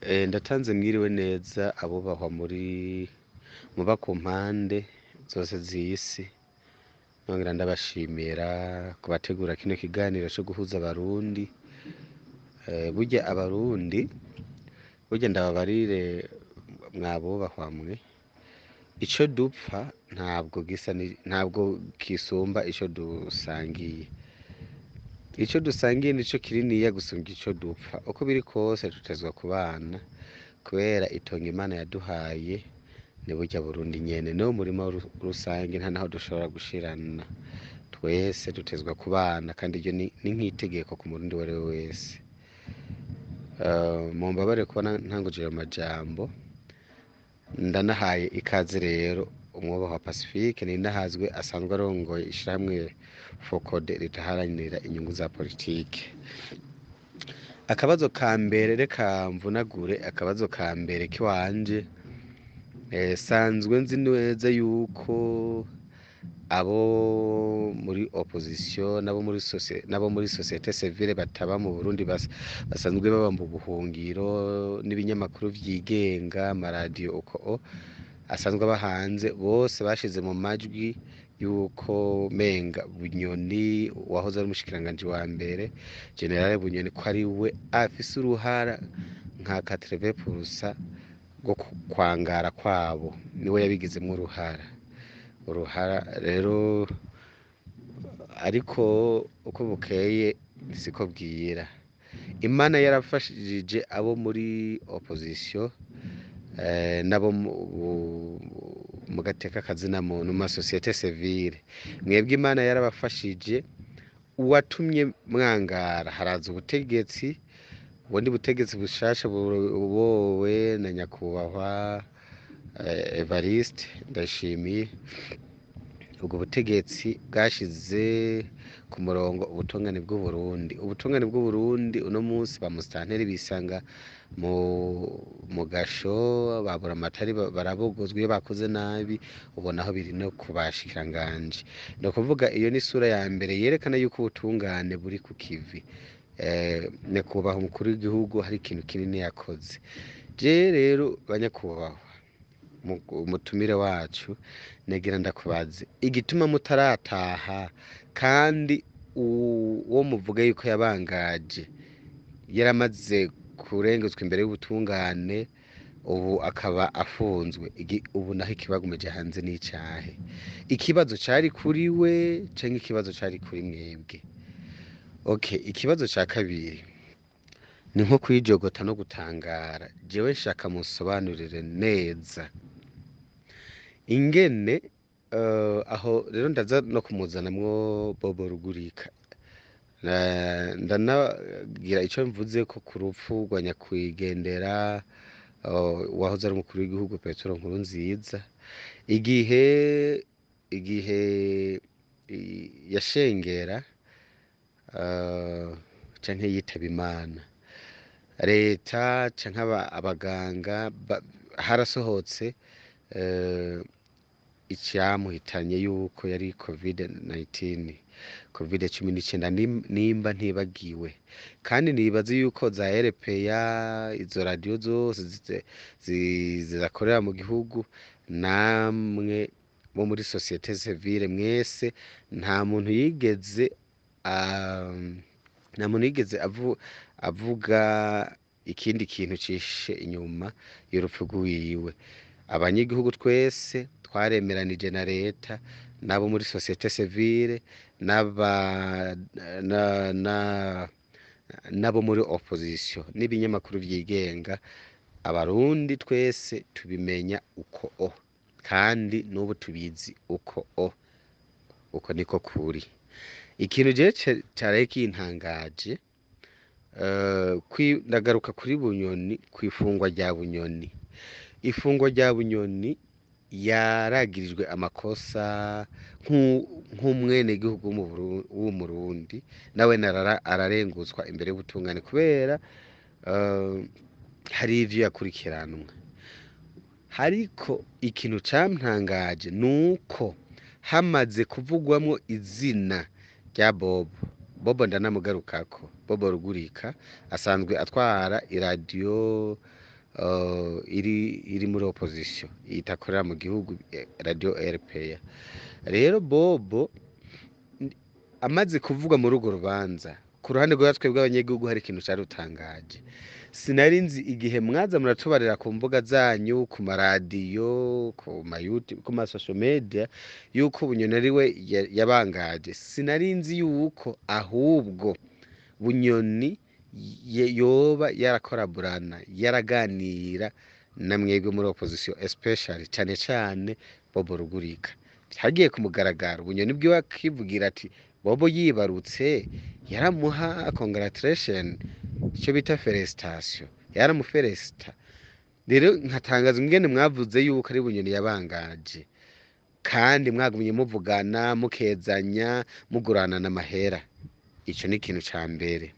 Ndatanze mwiriwe neza abubahwa muri muba ku mpande zose z'isi, nongera ndabashimira kubategura kino kiganiro co guhuza abarundi. Burya abarundi, burya ndababarire mwabubahwa mwe, ico dupfa ntabwo gisa ntabwo kisumba ico dusangiye. Ico dusangiye nico kininiya gusumvya ico dupfa. Uko biri kose tutezwa kubana, kubera itongo Imana yaduhaye ni burya Burundi nyene, niwo murima rusange, nta naho dushobora gushirana. Twese dutezwa kubana, kandi iryo ni nk'itegeko ku murundi uwo ari we wese. Mumbabare kuba ntanguje ayo majambo. Ndanahaye ikaze rero umwubahwa Pacifique Ninahazwe, asanzwe arongoye ishirahamwe Focode ridaharanira inyungu za politike. Akabazo ka mbere, reka mvunagure akabazo ka mbere kiwanje. Sanzwe nzi neza yuko abo muri opposition nabo muri société civile bataba mu Burundi, basanzwe baba mu buhungiro, n'ibinyamakuru vyigenga, amaradiyo uko asanzwe aba hanze, bose bashize mu majwi yuko menga Bunyoni, wahoze ari umushikiranganji wa mbere, General Bunyoni, ko ari we afise uruhara nka 80% rwo kwangara kwabo, niwe yabigizemwo uruhara rero. Ariko uko bukeye siko bwira. Imana yarafashije abo muri opposition nabo mu gateka kazina muntu, mu masociété civile. Mwebwe Imana yarabafashije, uwatumye mwangara haraza ubutegetsi, ubundi butegetsi bushasha bubowe na nyakubahwa Evariste Ndayishimiye. Ubwo butegetsi bwashize ku murongo ubutungane bw'Uburundi. Ubutungane bw'Uburundi uno munsi, ba musitanteri bisanga mu gasho, babura amatari, barabogozwa iyo bakoze nabi. Ubona aho biri no kubashikiranganji. Ni ukuvuga iyo ni isura ya mbere yerekana yuko ubutungane buri ku kivi. Nyakubahwa umukuru w'igihugu hari ikintu kinini yakoze. Je rero, banyakubahwa umutumire wacu, negira ndakubaze igituma mutarataha, kandi uwo muvuga yuko yabangaje yaramaze kurenguzwa imbere y'ubutungane, ubu akaba afunzwe. Ubu naho ikibagumije hanze n'icahe? Ikibazo cari kuri we canke ikibazo cari kuri mwebwe? Okay, ikibazo ca kabiri ni nko kwijogota no gutangara. Jewe nshaka musobanurire neza ingene aho rero ndaza no kumuzanamwo Bobo Rugurika. Ndanagira ico mvuze ko ku rupfu rwa nyakwigendera wahoze ari umukuru w'igihugu Petero Nkurunziza, igihe yashengera canke yitaba Imana, leta canke abaganga harasohotse icyamuhitanye yuko yari COVID 19, COVID 19, nimba ntibagiwe. Kandi nibaze yuko za RPA, izo radiyo zose zidakorera mu gihugu, namwe bo muri société civile mwese, nta muntu yigeze avuga ikindi kintu cishe inyuma y'urupfu rwiwe. Abanyagihugu twese twaremeranije na leta n'abo muri société civile n'aba n'abo muri opposition n'ibinyamakuru vyigenga, abarundi twese tubimenya uko kandi n'ubu tubizi uko uko niko kuri. Ikintu jewe caraye kintangaje, ndagaruka kuri Bunyoni, kw'ifungwa rya Bunyoni. Ifungwa rya Bunyoni, yaragirijwe amakosa nk'umwenegihugu w'umurundi, nawe ararenguzwa imbere y'ubutungane kubera hari ivyo yakurikiranwe. Ariko ikintu campangaje nuko hamaze kuvugwamwo izina rya Bobo. Bobo ndanamugarukako, Bobo Rugurika asanzwe atwara iradiyo. iri muri opposition itakorera mu gihugu, radio RPA. Rero Bobo amaze kuvuga muri urwo rubanza, ku ruhande rwa twebwe abanyagihugu hari ikintu carutangaje. Sinari nzi igihe mwaza muratubarira ku mbuga zanyu, ku maradiyo, ku ma YouTube, ku ma social media, yuko Bunyoni ari we yabangaje. Sinari nzi yuko ahubwo Bunyoni yoba yarakoraburana, yaraganira na mwebwe muri opposition, especially, cane cane, Bobo Rugurika. Hagiye ku mugaragaro, Bunyoni bwiwe akivugira ati Bobo yibarutse yaramuha congratulation, icyo bita félicitation, yaramufelicita. Rero nkatangaza ingene mwavuze yuko ari Bunyoni yabangaje kandi mwagumye muvugana, mukezanya, mugurana n'amahera. Ico ni ikintu ca mbere.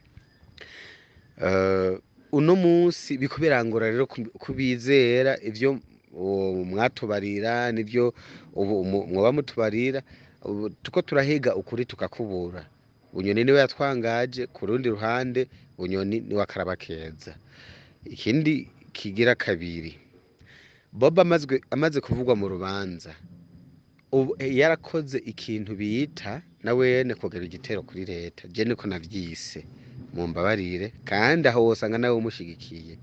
Uno munsi biko birangora rero kubizera ivyo mwatubarira nivyo ubu mwoba mutubarira. Ubu tuko turahiga ukuri tukakubura. Bunyoni niwe yatwangaje, ku rundi ruhande Bunyoni niwe akaraba keza. Ikindi kigira kabiri, Bob amaze kuvugwa mu rubanza, ubu yarakoze ikintu bita na wene kugaba igitero kuri leta. Je niko navyise, mumbabarire, kandi aho wosanga nawe umushigikiye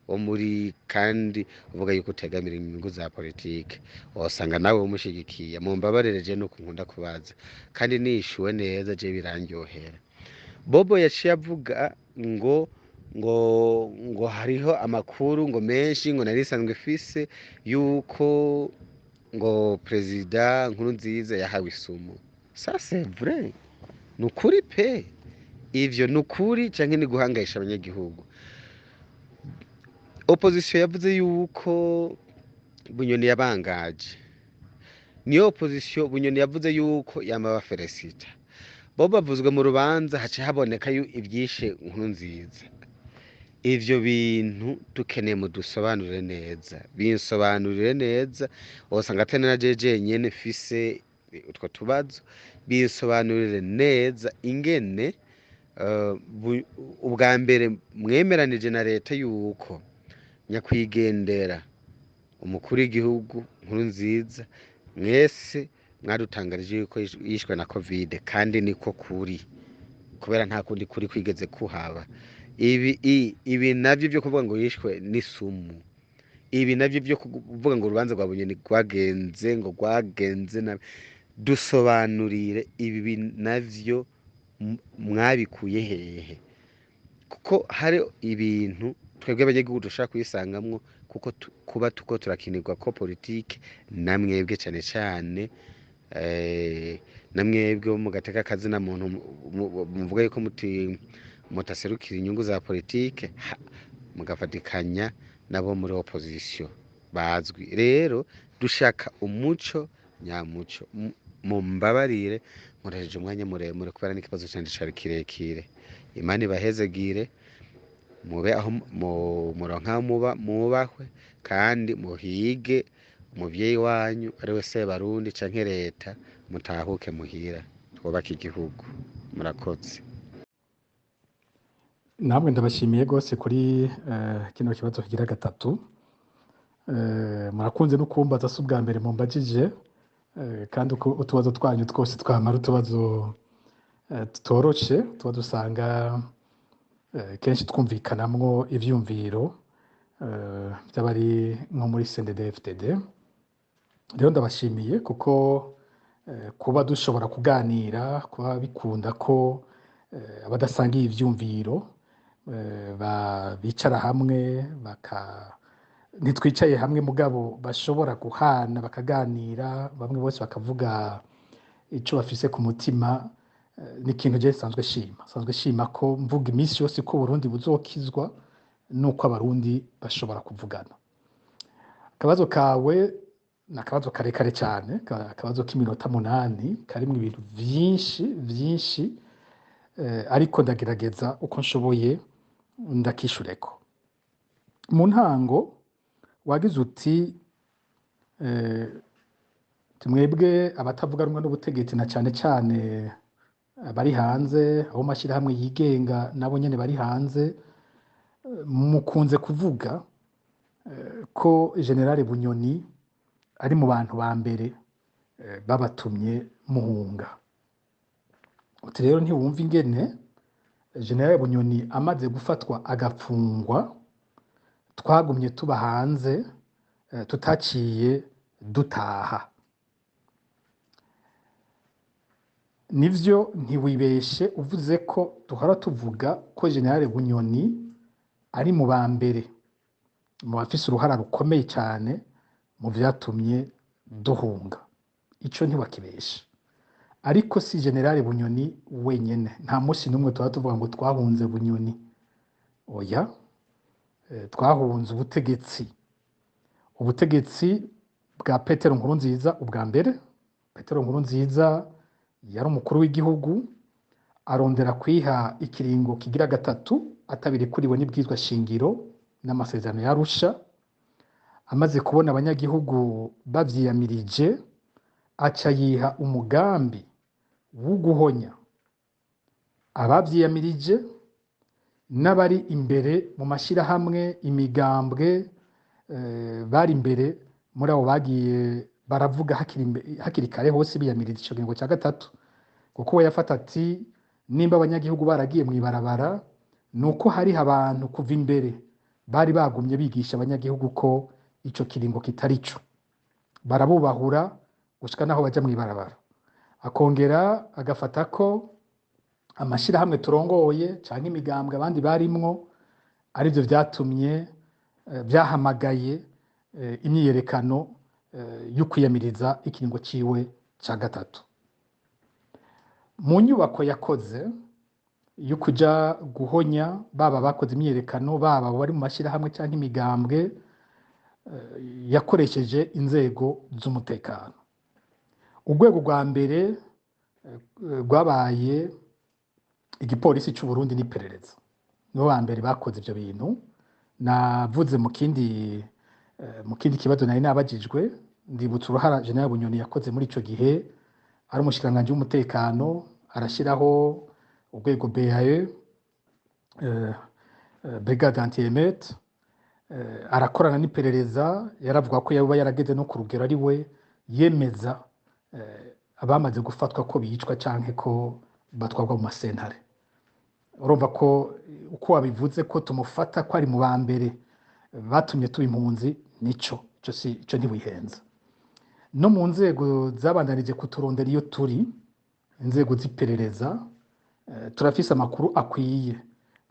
wo muri, kandi uvuga yuko utegamira inyungu za politike, wosanga nawe umushigikiye. Mumbabarire, je nuko nkunda kubaza kandi nishuwe neza, je birandyohera. Bobo yaciye avuga ngo hariho amakuru ngo menshi ngo nari nsanzwe mfise yuko ngo perezida Nkurunziza yahawe isumu. Ça c'est vrai? Ni ukuri pe? Ivyo ni ukuri canke ni guhangayisha abanyagihugu? Opposition yavuze yuko Bunyoni yabangaje, niyo opposition Bunyoni yavuze yuko yama bafelicita. Bo bavuzwe mu rubanza, haca haboneka ivyishe Nkurunziza. Ivyo bintu dukeneye mudusobanurire neza, binsobanurire neza. Wosanga atari na jewe jenyene mfise utwo tubazo. Binsobanurire neza ingene ubwa mbere mwemeranije na leta yuko nyakwigendera umukuru w'igihugu Nkurunziza, mwese mwadutangarije yuko yishwe na Covid, kandi niko kuri, kubera nta kundi kuri kwigeze kuhaba. Ibi navyo vyo kuvuga ngo yishwe n'isumu, ibi navyo vyo kuvuga ngo urubanza rwa Bunyoni rwagenze ngo rwagenze nabi, dusobanurire ibi navyo mwabikuye hehe? Kuko hari ibintu twebwe abanyagihugu dushobora kwisangamwo, kuko kuba tuko turakinirwa ko politike na mwebwe, cane cane na mwebwe bo mu gateka kazina muntu, muvuga yuko muti mutaserukira inyungu za politike, mugafatikanya nabo muri opposition bazwi. Rero dushaka umuco nyamuco. Mumbabarire nkoresheje umwanya muremure kubera n'ikibazo canje cari kirekire. Imana ibahezegire, mube aho muronka aho muba mwubahwe, kandi muhige umuvyeyi wanyu ari we Sebarundi canke leta, mutahuke muhira twubake igihugu. Murakoze. Namwe ndabashimiye rwose kuri kino kibazo kigira gatatu. Murakunze no kumbaza, si ubwa mbere mumbajije, kandi uko utubazo twanyu twose twamara utubazo tutoroshe, tuba dusanga kenshi twumvikanamwo ivyumviro by'abari nko muri CNDD-FDD. Rero ndabashimiye kuko kuba dushobora kuganira, kuba bikunda ko abadasangiye ivyumviro bicara hamwe, baka ntitwicaye hamwe mugabo bashobora guhana, bakaganira, bamwe bose bakavuga ico bafise ku mutima, ni ikintu je nsanzwe shima ko mvuga iminsi yose ko Burundi buzokizwa nuko Abarundi bashobora kuvugana. Akabazo kawe ni akabazo karekare cyane, akabazo k'iminota 8 karimwo ibintu vyinshi vyinshi, ariko ndagerageza uko nshoboye ndakishureko. Mu ntango wagize uti mwebwe abatavuga rumwe n'ubutegetsi, na cyane cyane abari hanze, abo mashyirahamwe yigenga nabo nyene bari hanze, mukunze kuvuga ko General Bunyoni ari mu bantu ba mbere babatumye muhunga. Uti rero ntiwumva ingene General Bunyoni amaze gufatwa agapfungwa, twagumye tuba hanze, tutaciye dutaha. Nivyo, ntiwibeshe uvuze ko duhora tuvuga ko General Bunyoni ari mu ba mbere mu bafise uruhara rukomeye cyane mu vyatumye duhunga. Ico ntiwakibeshe. Ariko si General Bunyoni wenyene, nta musi n'umwe tuba tuvuga ngo twahunze Bunyoni. Oya, twahunze ubutegetsi. Ubutegetsi bwa Petero Nkurunziza ubwa mbere. Petero Nkurunziza yari umukuru w'igihugu, arondera kwiha ikiringo kigira gatatu atabirikuriwe n'ibwirizwa shingiro n'amasezerano ya Arusha. Amaze kubona abanyagihugu bavyiyamirije, aca yiha umugambi wo guhonya abavyiyamirije n'abari imbere mu mashirahamwe, imigambwe, bari imbere muri abo bagiye baravuga hakiri kare hose biyamirije ico kiringo ca gatatu. Kuko we yafata ati nimba abanyagihugu baragiye mw'ibarabara, nuko hariho abantu kuva imbere bari bagumye bigisha abanyagihugu ko ico kiringo kitari co, barabubahura gushika naho baja mw'ibarabara. Akongera agafata ko amashirahamwe turongoye canke imigambwe abandi barimwo arivyo vyatumye, vyahamagaye imyiyerekano yo kwiyamiriza ikiringo ciwe ca gatatu. Mu nyubako yakoze yo kuja guhonya baba bakoze imyiyerekano, baba bari mu mashirahamwe canke imigambwe, yakoresheje inzego z'umutekano. Urwego rwa mbere rwabaye igipolisi c'u Burundi n'iperereza, nibo ba mbere bakoze ivyo bintu. Navuze mu kindi kibazo nari nabajijwe, ndibutsa uruhara General Bunyoni yakoze muri ico gihe ari umushikiranganji w'umutekano, arashiraho urwego BAE, Brigade Anti-Émeute, arakorana n'iperereza. Yaravuga ko yaba yarageze no ku rugero ari we yemeza abamaze gufatwa ko bicwa canke ko batwarwa mu masentare. Urumva ko uko wabivuze ko tumufata ko ari mu ba mbere batumye tuba impunzi, nico ico si ico, ntiwihenza. No mu nzego zabandanije kuturondera iyo turi, inzego z'iperereza, turafise amakuru akwiye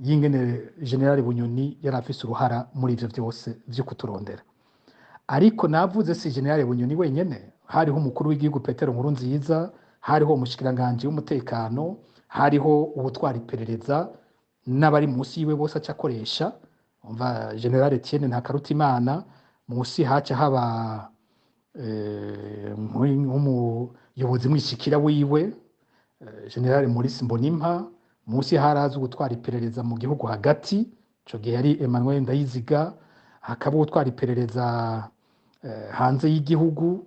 y'ingene General Bunyoni yari afise uruhara muri ivyo vyose vyo kuturondera. Ariko navuze si General Bunyoni wenyene, hariho umukuru w'igihugu Petero Nkurunziza, hariho umushikiranganji w'umutekano, hariho uwutwara iperereza n'abari munsi yiwe bose aca akoresha. Umva General Etienne Ntakarutimana, munsi haca haba nk'umuyobozi mwishikira wiwe, General Maurice Mbonimpa, munsi haraza ugutwara iperereza mu gihugu hagati, ico gihe yari Emmanuel Ndayiziga, hakaba ugutwara iperereza hanze y'igihugu,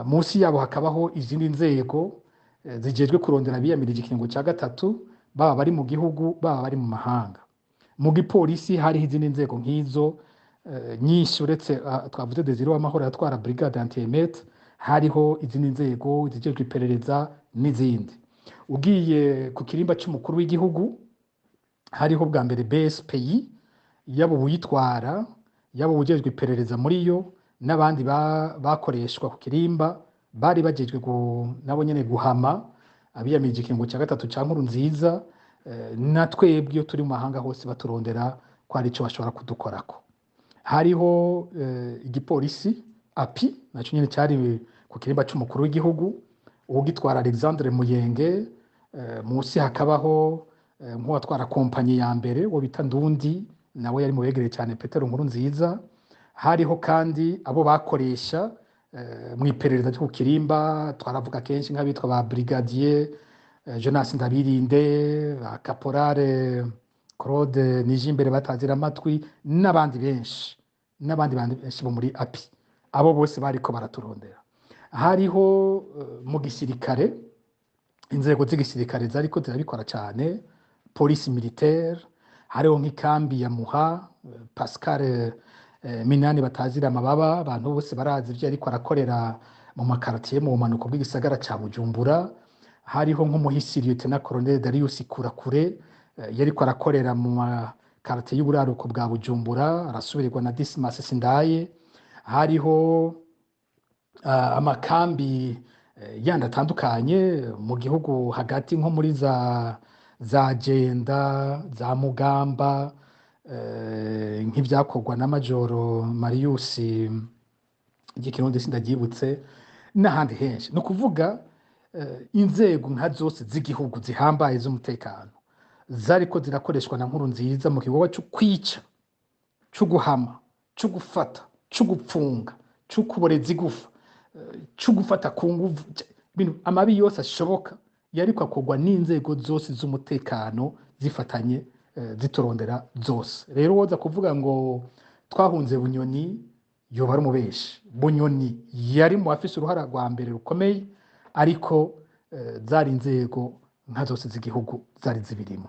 munsi yabo hakabaho izindi nzego zijejwe kurondera abiyamirije ikiringo ca gatatu, baba bari mu gihugu baba bari mu mahanga. Mu gipolisi hariho izindi nzego nk'izo nyinshi, uretse twavuze Desire Uwamahoro yatwara Brigade Anti-Émeute, hariho izindi nzego zijejwe iperereza n'izindi. Ugiye ku kirimba c'umukuru w'igihugu, hariho bwa mbere BSPI, yaba uwuyitwara, yaba uwujejwe iperereza muri yo, n'abandi bakoreshwa ku kirimba bari bajejwe nabo nyene guhama abiyamirije ikiringo ca gatatu ca Nkurunziza, na twebwe iyo turi mu mahanga hose baturondera ko hari ico bashobora kudukorako. Hariho igipolisi API, naco nyene cari ku kirimba c'umukuru w'igihugu, uwugitwara Alexandre Muyenge, munsi hakabaho nk'uwatwara kompanyi ya mbere wo bita Ndundi, nawe yari mu begereye cyane Petero Nkurunziza. Hariho kandi abo bakoresha mu iperereza ryo ku kirimba, twaravuga kenshi nk'abitwa ba Brigadier Jonas Ndabirinde, ba Caporale Claude Nijimbere batazira amatwi, n'abandi benshi, n'abandi bandi benshi bo muri API. Abo bose bariko baraturondera. Hariho mu gisirikare, inzego z'igisirikare zariko zirabikora cyane, police militaire, hariho nk'ikambi ya Muha, Pascal Minani batazira amababa, abantu bose barazi ivyo yariko arakorera mu makartier mu bumanuko bw'igisagara ca Bujumbura. Hariho nk'umuhisi Lieutenant Colonel Darius Kurakure, yariko arakorera mu makartier y'uburaruko bwa Bujumbura, arasubirirwa na Dismas Sindaye. Hariho amakambi yandi atandukanye mu gihugu hagati, nko muri za Jenda, za Mugamba, nk'ivyakorwa na Majoro Marius ry'ikirundi sindaryibutse, n'ahandi henshi. Ni ukuvuga inzego nka zose z'igihugu zihambaye z'umutekano zariko zirakoreshwa na Nkurunziza mu gikorwa co kwica, co guhama, co gufata, co gupfunga, co kuboreza igufa, co gufata ku nguvu, ibintu amabi yose ashoboka yariko akorwa n'inzego zose z'umutekano zifatanye, ziturondera zose. Rero woza kuvuga ngo twahunze Bunyoni yoba ari umubeshi. Bunyoni yari mu bafise uruhara rwa mbere rukomeye, ariko zari inzego nka zose z'igihugu zari zibirimo.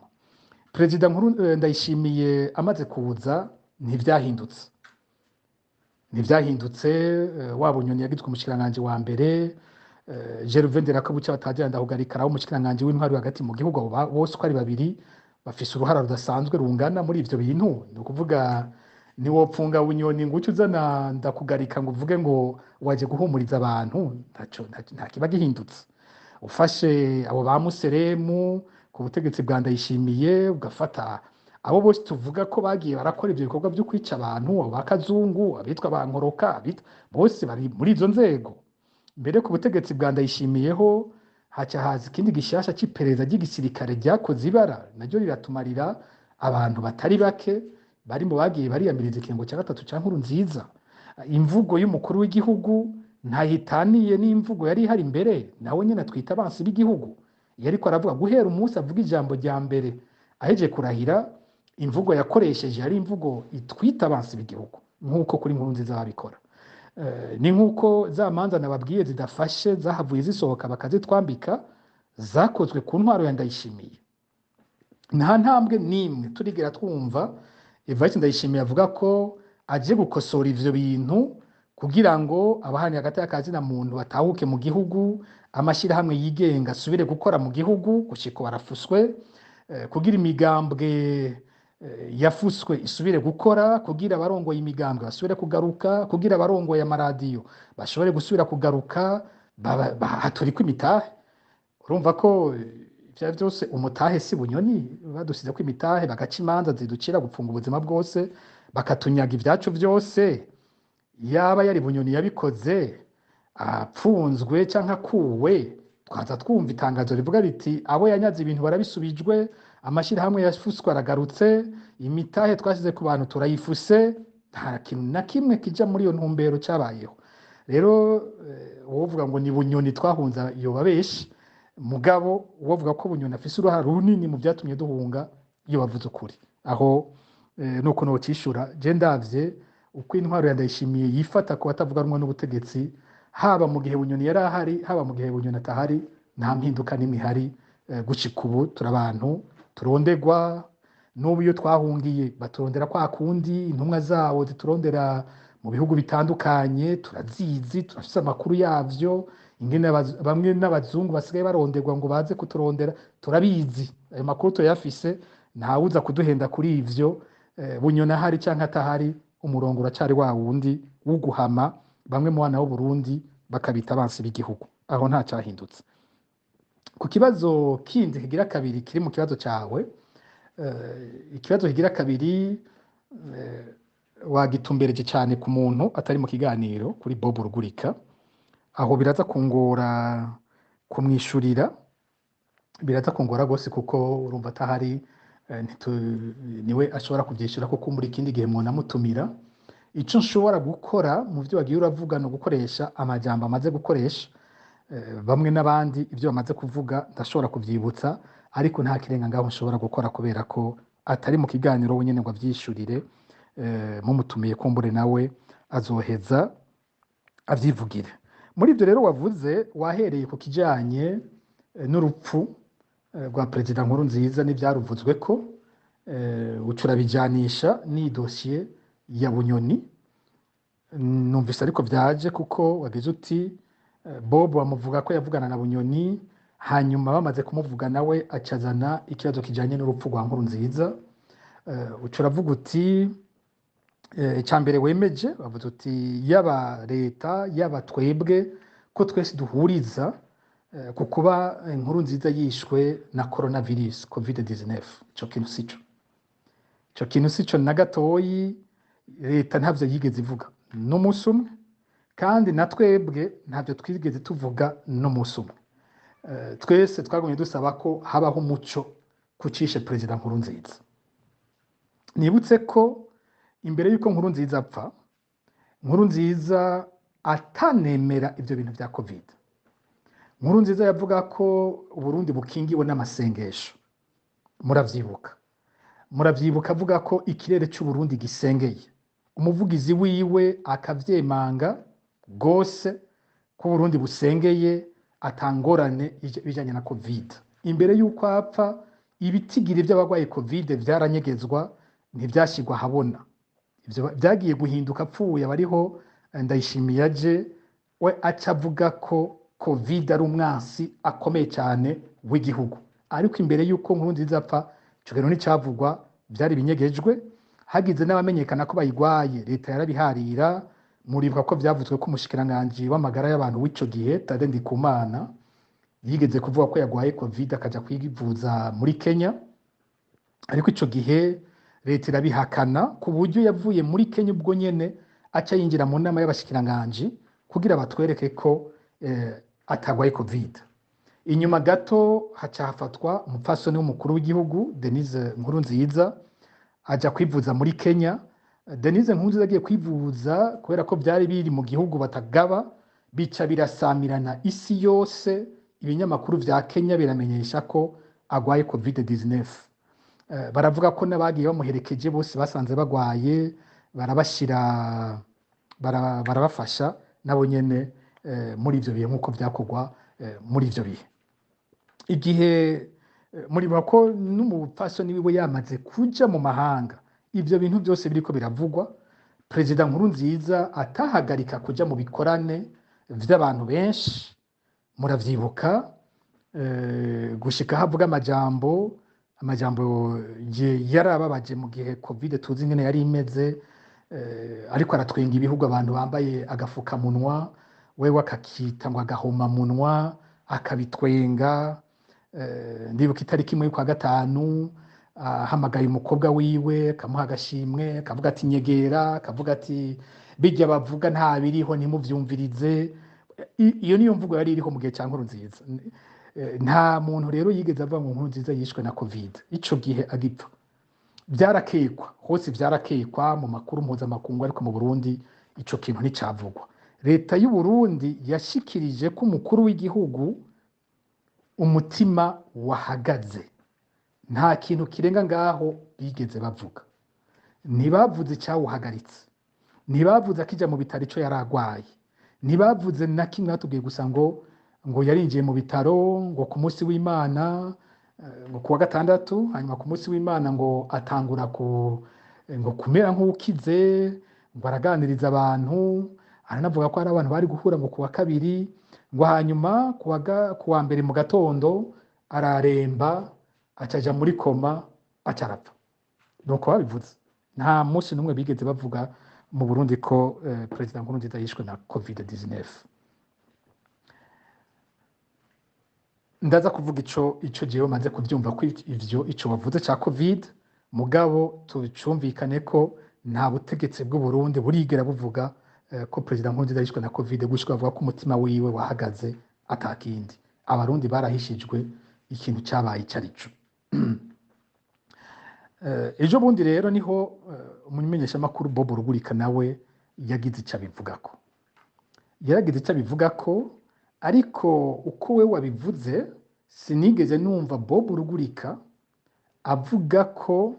Perezida Nkuru Ndayishimiye amaze kuza ntivyahindutse, ntivyahindutse. Wa Bunyoni yagizwe umushikiranganji wa mbere, Gervais Nderakobuca batazira Ndahugarika araho umushikiranganji w'intwari hagati mu gihugu. Abo bose uko ari babiri bafise uruhara rudasanzwe rungana muri ivyo bintu. Ni ukuvuga ntiwopfunga Bunyoni ngo uce uzana Ndakugarika ngo uvuge ngo waje guhumuriza abantu, ntaco, nta kiba gihindutse. Ufashe abo ba Museremu ku butegetsi bwa Ndayishimiye, ugafata abo bose tuvuga ko bagiye barakora ivyo bikorwa vyo kwica abantu, abo ba Kazungu, abitwa ba Nkoroka, abitwa bose bari muri izo nzego. Mbere ku butegetsi bwa Ndayishimiyeho haca haza ikindi gishasha c'iperereza ry'igisirikare ryakoze ibara, naryo riratumarira abantu batari bake bari mu bagiye bariyamiriza ikiringo cya gatatu ca Nkurunziza. Imvugo y'umukuru w'igihugu ntahitaniye n'imvugo yari ihari imbere, nawe nyene atwita abansi b'igihugu. Yariko aravuga guhera umunsi avuga ijambo rya mbere aheje kurahira, imvugo yakoresheje yari imvugo itwita abansi b'igihugu nk'uko kuri Nkurunziza babikora. Ni nk'uko za manza nababwiye zidafashe zahavuye zisohoka bakazitwambika, zakozwe ku ntwaro ya Ndayishimiye. Nta ntambwe n'imwe turigera twumva Evariste Ndayishimiye avuga ko aje gukosora ivyo bintu kugira ngo abahani hagati y'akazi na muntu batahuke mu gihugu, amashirahamwe yigenga asubire gukora mu gihugu gushika barafuswe, kugira imigambwe yafuswe isubire gukora, kugira abarongoye imigambwe basubire kugaruka, kugira abarongoye amaradiyo bashobore gusubira kugaruka, haturikwa imitahe. Urumva ko ivyo vyose umutahe si Bunyoni, badusize ko imitahe bagaca imanza ziducira gupfunga ubuzima bwose, bakatunyaga ivyacu vyose. Yaba yari Bunyoni yabikoze apfunzwe canke akuwe, twaza twumva itangazo rivuga riti abo yanyaze ibintu barabisubijwe, amashirahamwe yafuswe aragarutse, imitahe twashize ku bantu turayifuse. Nta kintu na kimwe kija muri iyo ntumbero cabayeho. Rero wovuga ngo ni Bunyoni twahunza yoba benshi, mugabo wovuga ko Bunyoni afise uruhara runini mu vyatumye duhunga iyo bavuze ukuri. Aho nuko nocishura je ndavye uko intwaro ya Ndayishimiye yifata ku batavuga rumwe n'ubutegetsi, haba mu gihe Bunyoni yari ahari, haba mu gihe Bunyoni atahari, nta mpinduka n'imwe ihari. Gushika ubu turabantu turondegwa, n'ubu iyo twahungiye baturondera kwa kundi, intumwa zawo ziturondera mu bihugu bitandukanye, turazizi, turafise amakuru yavyo, ingene bamwe n'abazungu basigaye baronderwa ngo baze kuturondera, turabizi, ayo makuru turayafise, ntawuza kuduhenda kuri ivyo. Bunyoni ahari canke atahari, umurongo uracari wa wundi w'uguhama bamwe mu bana b'Uburundi bakabita abansi b'igihugu. Aho nta cahindutse. Ku kibazo kindi kigira kabiri kiri mu kibazo cawe, ikibazo kigira kabiri wagitumbereje cane ku muntu atari mu kiganiro, kuri Bob Rugurika. Aho biraza kungora kumwishurira, biraza kungora gose kuko urumva atahari, niwe ashobora kuvyishura, kuko muri ikindi gihe mwonamutumira. Ico nshobora gukora mu vyo wagiye uravuga ni ugukoresha amajambo amaze gukoresha, bamwe n'abandi ivyo bamaze kuvuga ndashobora kuvyibutsa, ariko nta kirenga ngaho nshobora gukora kubera ko atari mu kiganiro wenyene ngo avyishurire. Mumutumiye kumbure nawe azoheza avyivugire. Muri ivyo rero wavuze, wahereye ku kijanye n'urupfu rwa Perezida Nkurunziza n'ivyaruvuzweko, uca urabijanisha n'iyi dosiye ya Bunyoni. Numvise ariko vyaje kuko wagize uti Bob bamuvuga ko yavugana na Bunyoni, hanyuma bamaze kumuvuga nawe acazana ikibazo kijanye n'urupfu rwa Nkurunziza. Uca uravuga uti icya mbere wemeje, bavuze uti yaba leta yaba twebwe ko twese duhuriza ku kuba Nkurunziza yishwe na coronavirus COVID-19. Ico kintu sico, ico kintu sico na gatoyi. Leta ntavyo yigeze ivuga n'umunsi umwe, kandi na twebwe ntabyo twigeze tuvuga n'umunsi umwe. Twese twagumye dusaba ko habaho umuco kucishe Perezida Nkurunziza. Nibutse ko imbere y'uko Nkurunziza apfa, Nkurunziza atanemera ibyo bintu bya COVID. Nkurunziza yavuga ko Uburundi bukingiwe n'amasengesho. Muravyibuka, muravyibuka avuga ko ikirere c'Uburundi gisengeye, umuvugizi wiwe akavyemanga gose ko Uburundi busengeye, atangorane bijanye na COVID. Imbere y'uko apfa, ibitigiri by'abarwaye COVID vyaranyegezwa, ntivyashyirwa ahabona. Ivyo vyagiye guhinduka apfuye, abariho Ndayishimiye aje, we aca avuga ko COVID ari umwansi akomeye cyane w'igihugu. Ariko imbere y'uko Nkurunziza apfa, ico kintu nticavugwa, vyari binyegejwe. Hagize n'abamenyekana ko bayigwaye, leta yarabiharira. Muribuka ko vyavuzwe ko umushikiranganji w'amagara y'abantu w'ico gihe, Tade Ndikumana, yigeze kuvuga ko yagwaye COVID akaja kwivuza muri Kenya, ariko ico gihe leta irabihakana, ku buryo yavuye muri Kenya ubwo nyene aca yinjira mu nama y'abashikiranganji kugira batwereke ko atagwaye COVID. Inyuma gato haca hafatwa umupfasoni w'umukuru w'igihugu Denise Nkurunziza, aja kwivuza muri Kenya. Denise Nkurunziza agiye kwivuza, kubera ko byari biri mu gihugu batagaba, bica birasamirana isi yose, ibinyamakuru vya Kenya biramenyesha ko agwaye COVID-19. Baravuga ko n'abagiye bamuherekeje bose basanze bagwaye, barabashira barabafasha nabo nyene muri ivyo bihe, nk'uko vyakorwa muri ivyo bihe. Igihe muribuka ko n'umupfasoni wiwe yamaze kuja mu mahanga, ivyo bintu byose biriko biravugwa, Perezida Nkurunziza atahagarika kuja mu bikorane vy'abantu benshi. Muravyibuka gushika aho avuga amajambo yarababaje mu gihe COVID tuzi ingene yari imeze, ariko aratwenga ibihugu abantu bambaye agafukamunwa, wewe akakita ngo agahomamunwa, akabitwenga. Ndibuka itariki 1 y'ukwa 5 ahamagaye umukobwa wiwe, akamuha agashimwe, akavuga ati nyegera, akavuga ati bijya bavuga nta biriho ntimuvyumvirize. Iyo niyo mvugo yari iriho mu gihe cya Nkurunziza. Nta muntu rero yigeze avuga ngo Nkurunziza yishwe na COVID ico gihe agipfa. Vyarakekwa hose, vyarakekwa mu makuru mpuzamakungu, ariko mu Burundi ico kintu nticavugwa. Leta y'u Burundi yashikirije ko umukuru w'igihugu umutima wahagaze, nta kintu kirenga ngaho bigeze bavuga. Ntibavuze icyawuhagaritse, ntibavuze akijya mu bitaro ico yaragwaye, ntibavuze na kimwe. Batubwiye gusa ngo yarinjiye mu bitaro ngo ku munsi w'Imana, ngo kuwa gatandatu, hanyuma ku munsi w'Imana ngo atangura ngo kumera nk'ukize, ngo araganiriza abantu, aranavuga ko hari abantu bari guhura ngo kuwa kabiri, ngo hanyuma kuwa mbere mu gatondo araremba, acaja muri koma, acarapfa. Nuko babivuze, nta munsi n'umwe bigeze bavuga mu Burundi ko Perezida Nkurunziza yishwe na COVID-19. Ndaza kuvuga ico jewe maze kuvyumva ko ivyo ico bavuze ca COVID, mugabo tubicumvikane ko nta butegetsi bw'u Burundi burigera buvuga ko Perezida Nkurunziza yishwe na COVID, gushika bavuga ko umutima wiwe wahagaze atakindi. Abarundi barahishijwe ikintu cyabaye icarico. Ejo bundi rero niho umumenyeshamakuru Bob Rugurika nawe yagize ico abivugako. Yaragize ico abivugako, ariko uko we wabivuze sinigeze numva Bob Rugurika avuga ko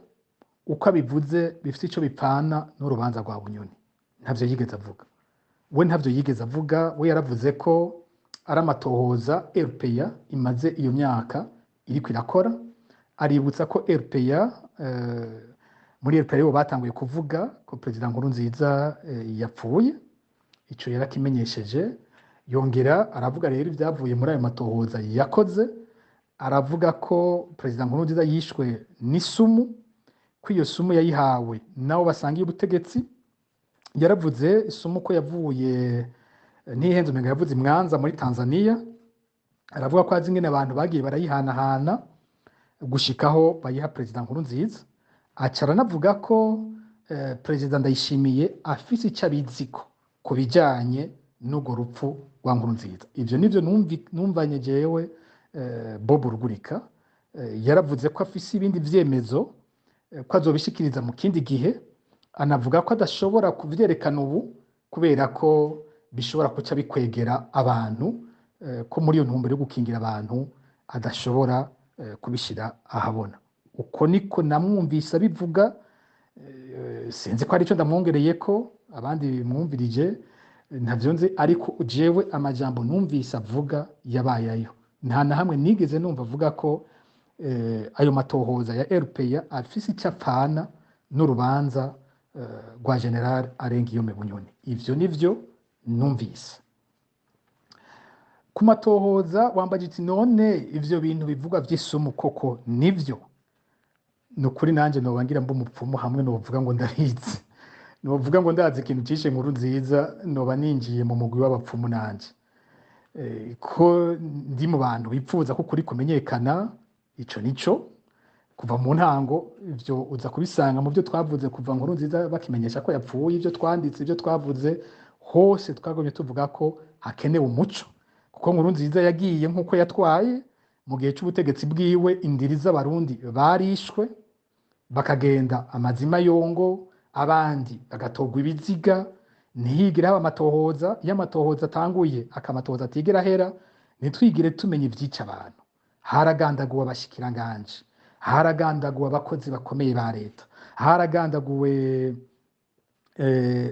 uko abivuze bifite ico bipfana n'urubanza rwa Bunyoni. Ntavyo yigeze avuga. We ntavyo yigeze avuga, we yaravuze ko ari amatohoza RPA imaze iyo myaka iriko irakora. Aributsa ko RPA Muri RPA aribo batanguye kuvuga ko Perezida Nkurunziza yapfuye. Ico yarakimenyesheje, yongera aravuga rero ibyavuye muri ayo matohoza yakoze. Aravuga ko Perezida Nkurunziza yishwe n'isumu, ko iyo sumu yayihawe nabo basangiye ubutegetsi. Yaravuze isumu ko yavuye, ntihenze, umenga yavuze i Mwanza muri Tanzania. Aravuga ko azi ingene abantu bagiye barayihanahana gushikaho bayiha Perezida Nkurunziza. Aca aranavuga ko Perezida Ndayishimiye afise icyo abiziko ku bijanye n'urwo rupfu rwa Nkurunziza. Ivyo nivyo numvanye jewe Bob Rugurika. Yaravuze ko afise ibindi vyemezo, ko azobishikiriza mu kindi gihe. Anavuga ko adashobora kuvyerekana ubu kubera ko bishobora kuca bikwegera abantu, ko muri iyo ntumbero yo gukingira abantu adashobora kubishira ahabona. Uko niko namwumvise abivuga. Sinzi ko ari ico ndamwongereye ko abandi mwumvirije, ntavyo nzi, ariko jewe amajambo numvise avuga yabaye ayo. Nta na hamwe nigeze numva avuga ko ayo matohoza ya RPA afise icyo apfana n'urubanza rwa General Alain Guillaume Bunyoni. Ivyo nivyo numvise ku matohoza. Wambaje uti: "None ivyo bintu bivugwa vy'isumu koko nivyo?" Ni ukuri nanjye noba ngira mba umupfumu hamwe novuga ngo ndabizi, novuga ngo ndazi ikintu cishe Nkurunziza, noba ninjiye mu mugwi w'abapfumu nanje. Ko ndi mu bantu bipfuza ko ukuri kumenyekana, ico nico kuva mu ntango. Ivyo uza kubisanga mu byo twavuze kuva Nkurunziza bakimenyesha ko yapfuye. Ibyo twanditse, ibyo twavuze hose, twagomye tuvuga ko hakenewe umuco, kuko Nkurunziza yagiye nk'uko yatwaye. Mu gihe c'ubutegetsi bwiwe, indiri z'Abarundi barishwe, bakagenda amazima yongo, abandi bagatorwa ibiziga, ntihigire haba amatohoza. Iyo amatohoza atanguye, akamatohoza atigera ahera, ntitwigire tumenya ivyica abantu. Haragandaguwe abashikiranganje, haragandaguwe abakozi bakomeye ba leta, haragandaguwe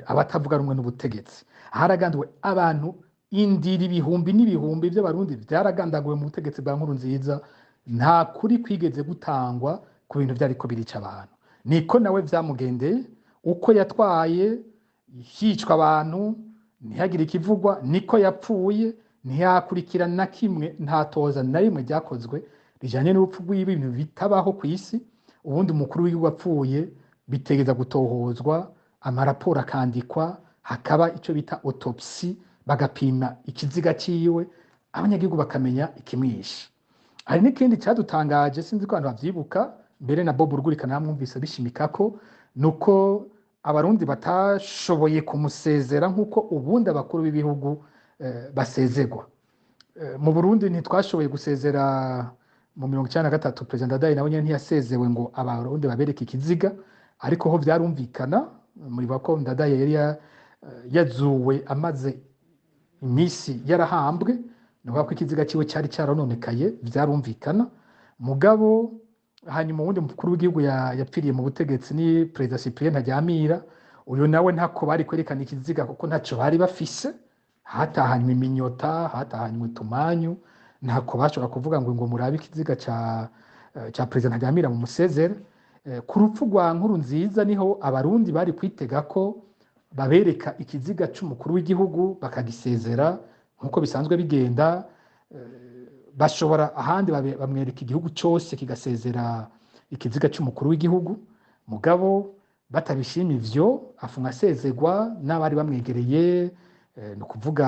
abatavuga rumwe n'ubutegetsi, haragandaguwe abantu indiri, ibihumbi n'ibihumbi by'Abarundi byaragandaguwe mu butegetsi bwa Nkurunziza. Nta kuri kwigeze gutangwa ku bintu vyariko birica abantu. Niko nawe vyamugendeye, uko yatwaye hicwa abantu ntihagire ikivugwa, niko yapfuye, ntiyakurikira na kimwe, nta toza na rimwe ryakozwe rijanye n'urupfu rwiwe, ibintu bitabaho ku isi. Ubundi umukuru w'igihugu apfuye bitegeza gutohozwa, amaraporo akandikwa, hakaba icyo bita autopsie, bagapima ikiziga ciwe, abanyagihugu bakamenya ikimwishe. Hari n'ikindi cyadutangaje, sinzi ko abantu bavyibuka, mbere na Bob Rugurika namwumvise bishimika ko nuko Abarundi batashoboye kumusezera nk'uko ubundi abakuru b'ibihugu basezegwa. Mu Burundi ntitwashoboye gusezera mu 93. Perezida Ndadaye nawe nyene ntiyasezewe ngo Abarundi babereke ikiziga, ariko ho vyarumvikana. Muribuka ko Ndadaye yari yazuwe amaze iminsi yarahambwe, ni ukuvuga ko ikiziga ciwe cyari cyarononekaye, vyarumvikana. Mugabo hanyuma uwundi mukuru w'igihugu yapfiriye mu butegetsi ni Perezida Cyprien Ntaryamira. Uyu nawe ntako bari kwerekana ikiziga kuko ntaco bari bafise, hatahanywe iminyota, hatahanywe utumanyu, ntako bashobora kuvuga ngo murabe ikiziga ca Perezida Ntaryamira mu musezere. Ku rupfu rwa Nkurunziza niho Abarundi bari kwitega ko babereka ikiziga c'umukuru w'igihugu bakagisezera nk'uko bisanzwe bigenda. Bashobora ahandi bamwereka igihugu cyose kigasezera ikiziga c'umukuru w'igihugu. Mugabo batabishima ivyo, afunga asezegwa n'abari bamwegereye, ni ukuvuga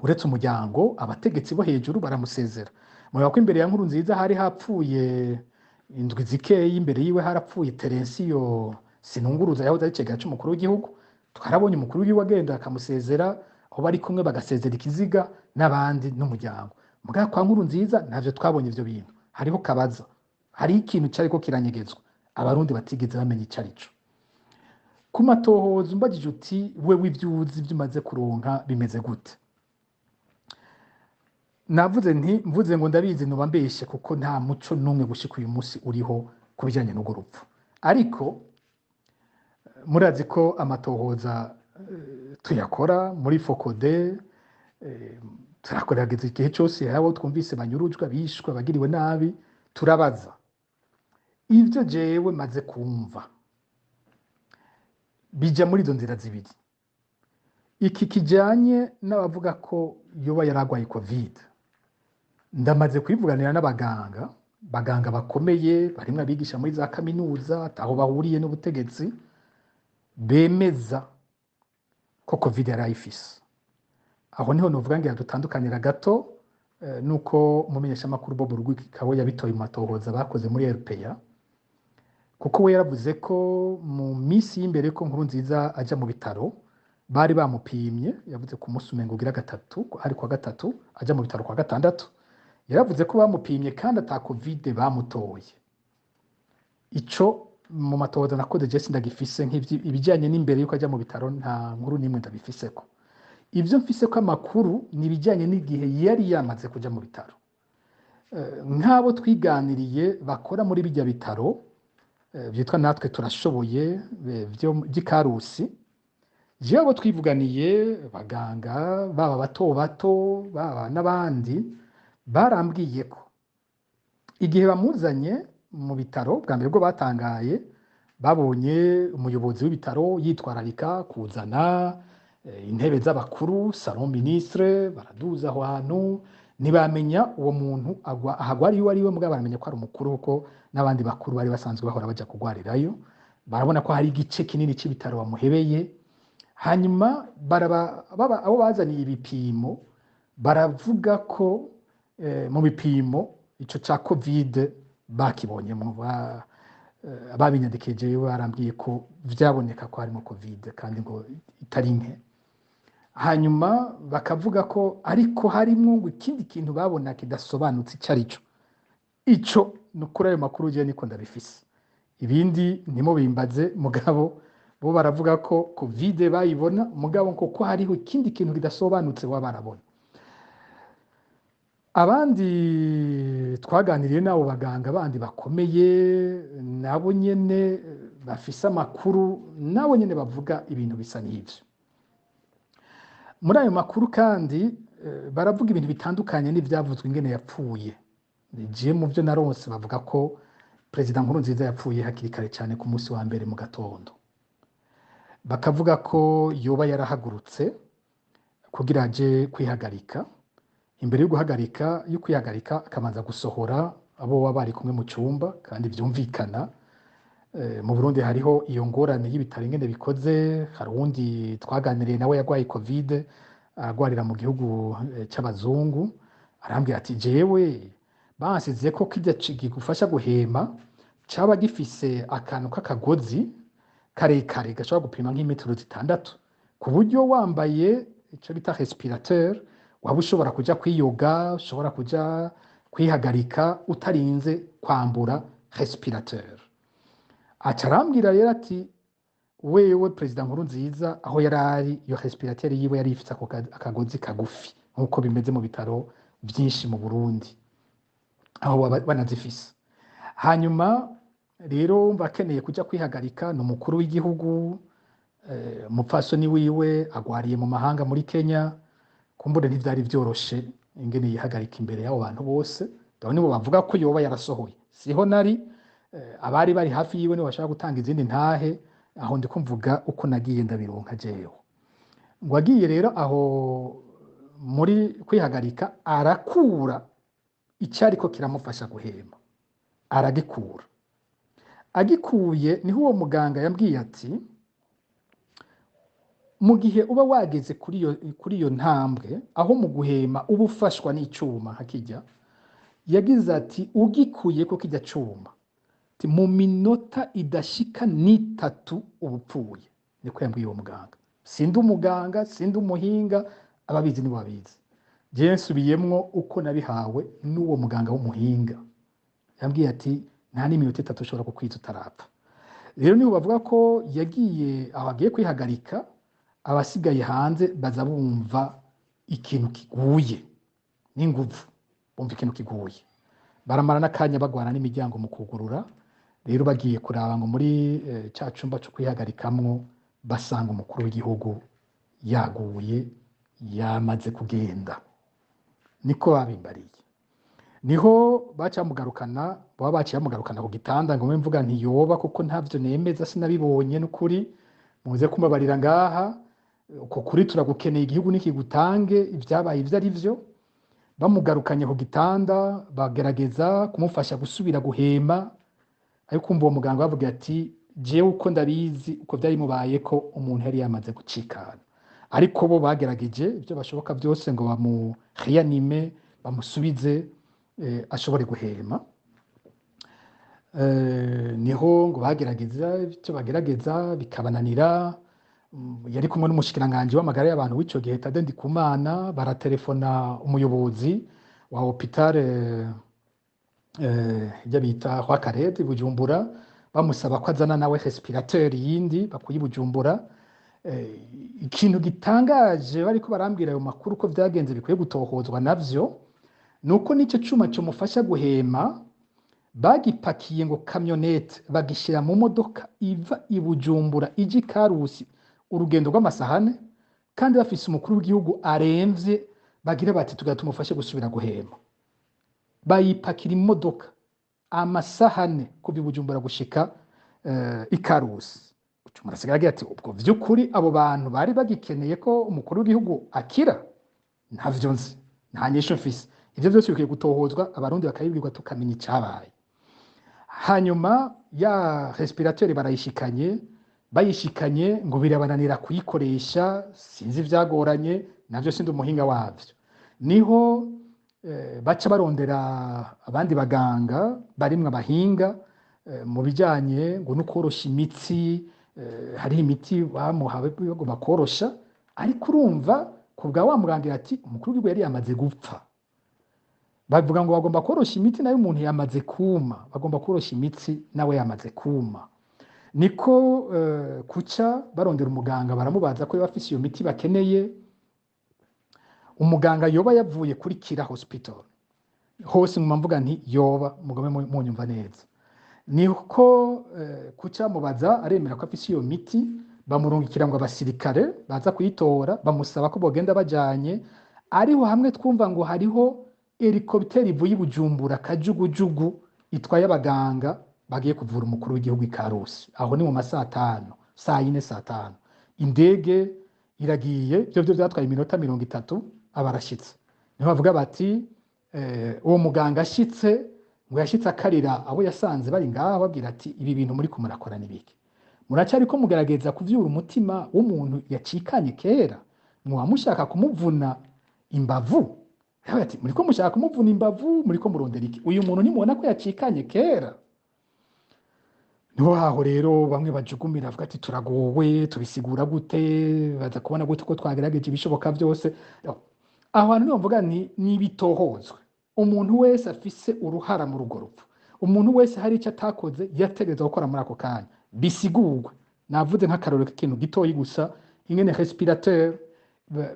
uretse umuryango, abategetsi bo hejuru baramusezera. Mureba ko imbere ya Nkurunziza hari hapfuye indwi zikeyi, imbere yiwe harapfuye Terensiyo Sinunguruza yahoze ari icegera c'umukuru w'igihugu. Twarabonye umukuru w'igihugu agenda akamusezera, aho bari kumwe bagasezera ikiziga n'abandi n'umuryango. Mugabo kwa Nkurunziza ntavyo twabonye ivyo bintu. Hariho kabaza, hariho ikintu cariko kiranyegezwa Abarundi batigeze bamenya ico arico. Ku matohoza umbajije uti: "Wewe ivyo uzi, ivyo umaze kuronka bimeze gute?" Navuze nti mvuze ngo ndabizi noba mbeshe, kuko nta muco n'umwe gushika uyu munsi uriho ku bijanye n'urwo rupfu. Ariko murazi ko amatohoza tuyakora muri FOCODE, turakorerageza igihe cyose. Hari abo twumvise banyurujwe, bishwe, abagiriwe nabi, turabaza. Ivyo jewe maze kumva bija muri izo nzira zibiri. Iki kijanye n'abavuga ko yoba yaragwaye Covid, ndamaze kwivuganira n'abaganga, baganga bakomeye barimwo abigisha muri za kaminuza aho bahuriye n'ubutegetsi, bemeza ko Covid yari ayifise. Aho niho novuga ngira dutandukanira gato nuko umumenyeshamakuru Bob Rugurika we yabitoye mu matohoza bakoze muri RPA, kuko we yaravuze ko mu misi y'imbere ko Nkurunziza aja mu bitaro bari bamupimye. Yavuze ku munsi umengo ugira gatatu, ari kwa gatatu, aja mu bitaro kwa gatandatu. Yaravuze ko bamupimye kandi ata Covid bamutoye. Ico mu matohoza nakoze je sindagifise, ibijanye n'imbere yuko aja mu bitaro nta nkuru n'imwe ndabifiseko. Ivyo mfise ko amakuru ni ibijanye n'igihe yari yamaze kuja mu bitaro. Nk'abo twiganiriye bakora muri bijya bitaro vyitwa Natwe Turashoboye vy'Ikarusi, jewe abo twivuganiye, baganga baba bato bato baba n'abandi, barambwiye ko igihe bamuzanye mu bitaro bwa mbere bwo batangaye babonye umuyobozi w'ibitaro yitwararika kuzana intebe z'abakuru, salon ministre, baraduza aho hantu. Ntibamenya uwo muntu ahagwariye uwo ari we, mugabo baramenya ko ari umukuru, kuko n'abandi bakuru bari basanzwe bahora baja kugwarirayo. Barabona ko hari igice kinini c'ibitaro bamuhebeye. Hanyuma abo bazaniye ibipimo baravuga ko mu bipimo ico ca Covid bakibonyemo. Ababinyandikije barambwiye ko vyaboneka ko harimo Covid kandi ngo itari nke. Hanyuma bakavuga ko ariko harimwo ngo ikindi kintu babona kidasobanutse ico ari cyo. Ico ni ukuri, ayo makuru jewe niko ndabifise, ibindi ntimubimbaze. Mugabo bo baravuga ko Covid bayibona, mugabo kuko hariho ikindi kintu kidasobanutse baba barabona. Abandi twaganiriye n'abo baganga bandi bakomeye nabo nyene bafise amakuru, nabo nyene bavuga ibintu bisa n'ivyo. Muri ayo makuru kandi baravuga ibintu bitandukanye n'ivyavuzwe ingene yapfuye. Je mu vyo naronse bavuga ko Perezida Nkurunziza yapfuye hakiri kare cyane ku munsi wa mbere mu gatondo. Bakavuga ko yoba yarahagurutse kugira aje kwihagarika. Imbere yo kwihagarika akabanza gusohora abo baba bari kumwe mu cyumba, kandi vyumvikana. Mu Burundi hariho iyo ngorane y'ibitaro ingene bikoze. Hari uwundi twaganiriye nawe yagwaye Covid, agwarira mu gihugu c'abazungu, arambwira ati: "Jewe bansize ko kirya kigufasha guhema caba gifise akantu k'akagozi karekare gashobora gupima nk'imetero 6, ku buryo wambaye ico bita respirateur waba ushobora kuja kwiyoga, ushobora kuja kwihagarika utarinze kwambura respirateur." Aca arambwira rero ati wewe Perezida Nkurunziza aho yari ari, iyo respirateur yiwe yari ifise ako akagozi kagufi, nk'uko bimeze mu bitaro vyinshi mu Burundi aho baba banazifise. Hanyuma rero mba akeneye kuja kwihagarika, ni umukuru w'igihugu, umupfasoni wiwe agwariye mu mahanga muri Kenya, kumbure ntivyari vyoroshe ingene yihagarika imbere y'abo bantu bose. Dore nibo bavuga ko yoba yarasohoye, siho nari, abari bari hafi yiwe nibo bashaka gutanga izindi ntahe. Aho ndiko mvuga uko nagiye ndabironka jewe. Ngo agiye rero aho muri kwihagarika, arakura icyariko kiramufasha guhema, aragikura. Agikuye niho uwo muganga yambwiye ati mu gihe uba wageze kuri iyo ntambwe aho mu guhema uba ufashwa n'icuma hakijya, yagize ati ugikuye ko kijya cuma, ati mu minota idashika n'itatu uba upfuye. Niko yambwiye uwo muganga. Sindi umuganga, sindi umuhinga, ababizi nibo babizi. Jewe nsubiyemwo uko nabihawe n'uwo muganga w'umuhinga. Yambwiye ati nta n'iminota 3 ushobora kukwiza utarapfa. Rero nibo bavuga ko yagiye aho agiye kwihagarika, abasigaye hanze baza bumva ikintu kiguye n'inguvu, bumva ikintu kiguye, baramara n'akanya bagwana n'imiryango mu kugurura. Rero bagiye kuraba ngo muri ca cumba co kwihagarikamwo, basanga umukuru w'igihugu yaguye, yamaze kugenda. Niko babimbariye. Niho baca bamugarukana, baba baciye bamugarukana ku gitanda. Ngo mvuga ntiyoba, kuko ntavyo nemeza, sinabibonye n'ukuri, muze kumbabarira ngaha. Uko kuri turagukeneye, igihugu nikigutange ibyabaye ivyo ari vyo. Bamugarukanye ku gitanda, bagerageza kumufasha gusubira guhema, ariko kumva uwo muganga bavuga ati: "Jewe uko ndabizi, uko byari bimubaye, ko umuntu yari yamaze gucikana." Ariko bo bagerageje ibyo bashoboka byose ngo bamu réanime, bamusubize ashobore guhema. Niho ngo bagerageza icyo bagerageza bikabananira. Yari kumwe n'umushikiranganji w'amagara y'abantu w'ico gihe, Tade Ndikumana. Baratelefona umuyobozi wa hôpital ibyo bita Roi Khaled i Bujumbura, bamusaba ko azana nawe respirateur yindi bakuye i Bujumbura. Ikintu gitangaje, bariko barambwira ayo makuru ko vyagenze, bikwiye gutohozwa navyo, nuko n'icyo cuma cyomufasha guhema bagipakiye ngo camionnette, bagishyira mu modoka iva i Bujumbura ija i Karusi, urugendo rw'amasahane, kandi bafise umukuru w'igihugu aremvye, bagira bati: "Tugira tumufashe gusubira guhema." Bayipakira imodoka amasahane kuva i Bujumbura gushika i Karusi. Umuntu asigaye agira ati: "Ubwo vy'ukuri abo bantu bari bagikeneye ko umukuru w'igihugu akira?" Ntavyo nzi, nta nyishu mfise. Ivyo vyose bikwiye gutohozwa, Abarundi bakabibwirwa, tukamenya icabaye. Hanyuma ya respirateur barayishikanye, bayishikanye ngo birabananira kuyikoresha, sinzi ivyagoranye navyo, sindi umuhinga wavyo. Niho baca barondera abandi baganga barimwo abahinga mu bijanye ngo no korosha imitsi. Hariho imiti bamuhawe bagomba korosha, ariko urumva ku bwa wa muganga ati umukuru w'igihugu yari yamaze gupfa. Bavuga ngo bagomba korosha imitsi, nayo umuntu yamaze kuma, bagomba korosha imitsi nawe yamaze kuma. Niko kuca barondera umuganga, baramubaza ko yoba afise iyo miti bakeneye. Umuganga yoba yavuye kuri Kira Hospital hose, nguma mvuga nti yoba, mugome munyumva neza. Niko kuca mubaza, aremera ko afise iyo miti. Bamurungikira ngo abasirikare baza kuyitora, bamusaba ko bogenda bajanye. Ariho hamwe twumva ngo hariho hélicoptère ivuye i Bujumbura, kajugujugu itwaye abaganga bagiye kuvura umukuru w'igihugu i Karusi. Aho ni mu ma 5:00, saa 4, saa 5, indege iragiye. Ibyo byo byatwaye iminota 30, aba arashitse. Niho bavuga bati uwo muganga ashitse, ngo yashitse akarira abo yasanze bari ngaho, babwira ati: "Ibi bintu muri kumurakora ni biki? Muracyariko mugerageza kuvyura umutima w'umuntu yacikanye kera, muba mushaka kumuvuna imbavu." Yabaye ati: "Muriko mushaka kumuvuna imbavu, muriko murondera iki? Uyu muntu ntimubona ko yacikanye kera?" Niho haho rero bamwe bajugumira, bavuga ati: "Turagowe, tubisigura gute? Baza kubona gute ko twagerageje ibishoboka byose?" Aho hantu niho mvuga nti nibitohozwe. Umuntu wese afise uruhara muri urwo rupfu, umuntu wese hari icyo atakoze yategerezwa gukora muri ako kanya, bisigurwe. Navuze nk'akarorero k'ikintu gitoyi gusa, ingene respirateur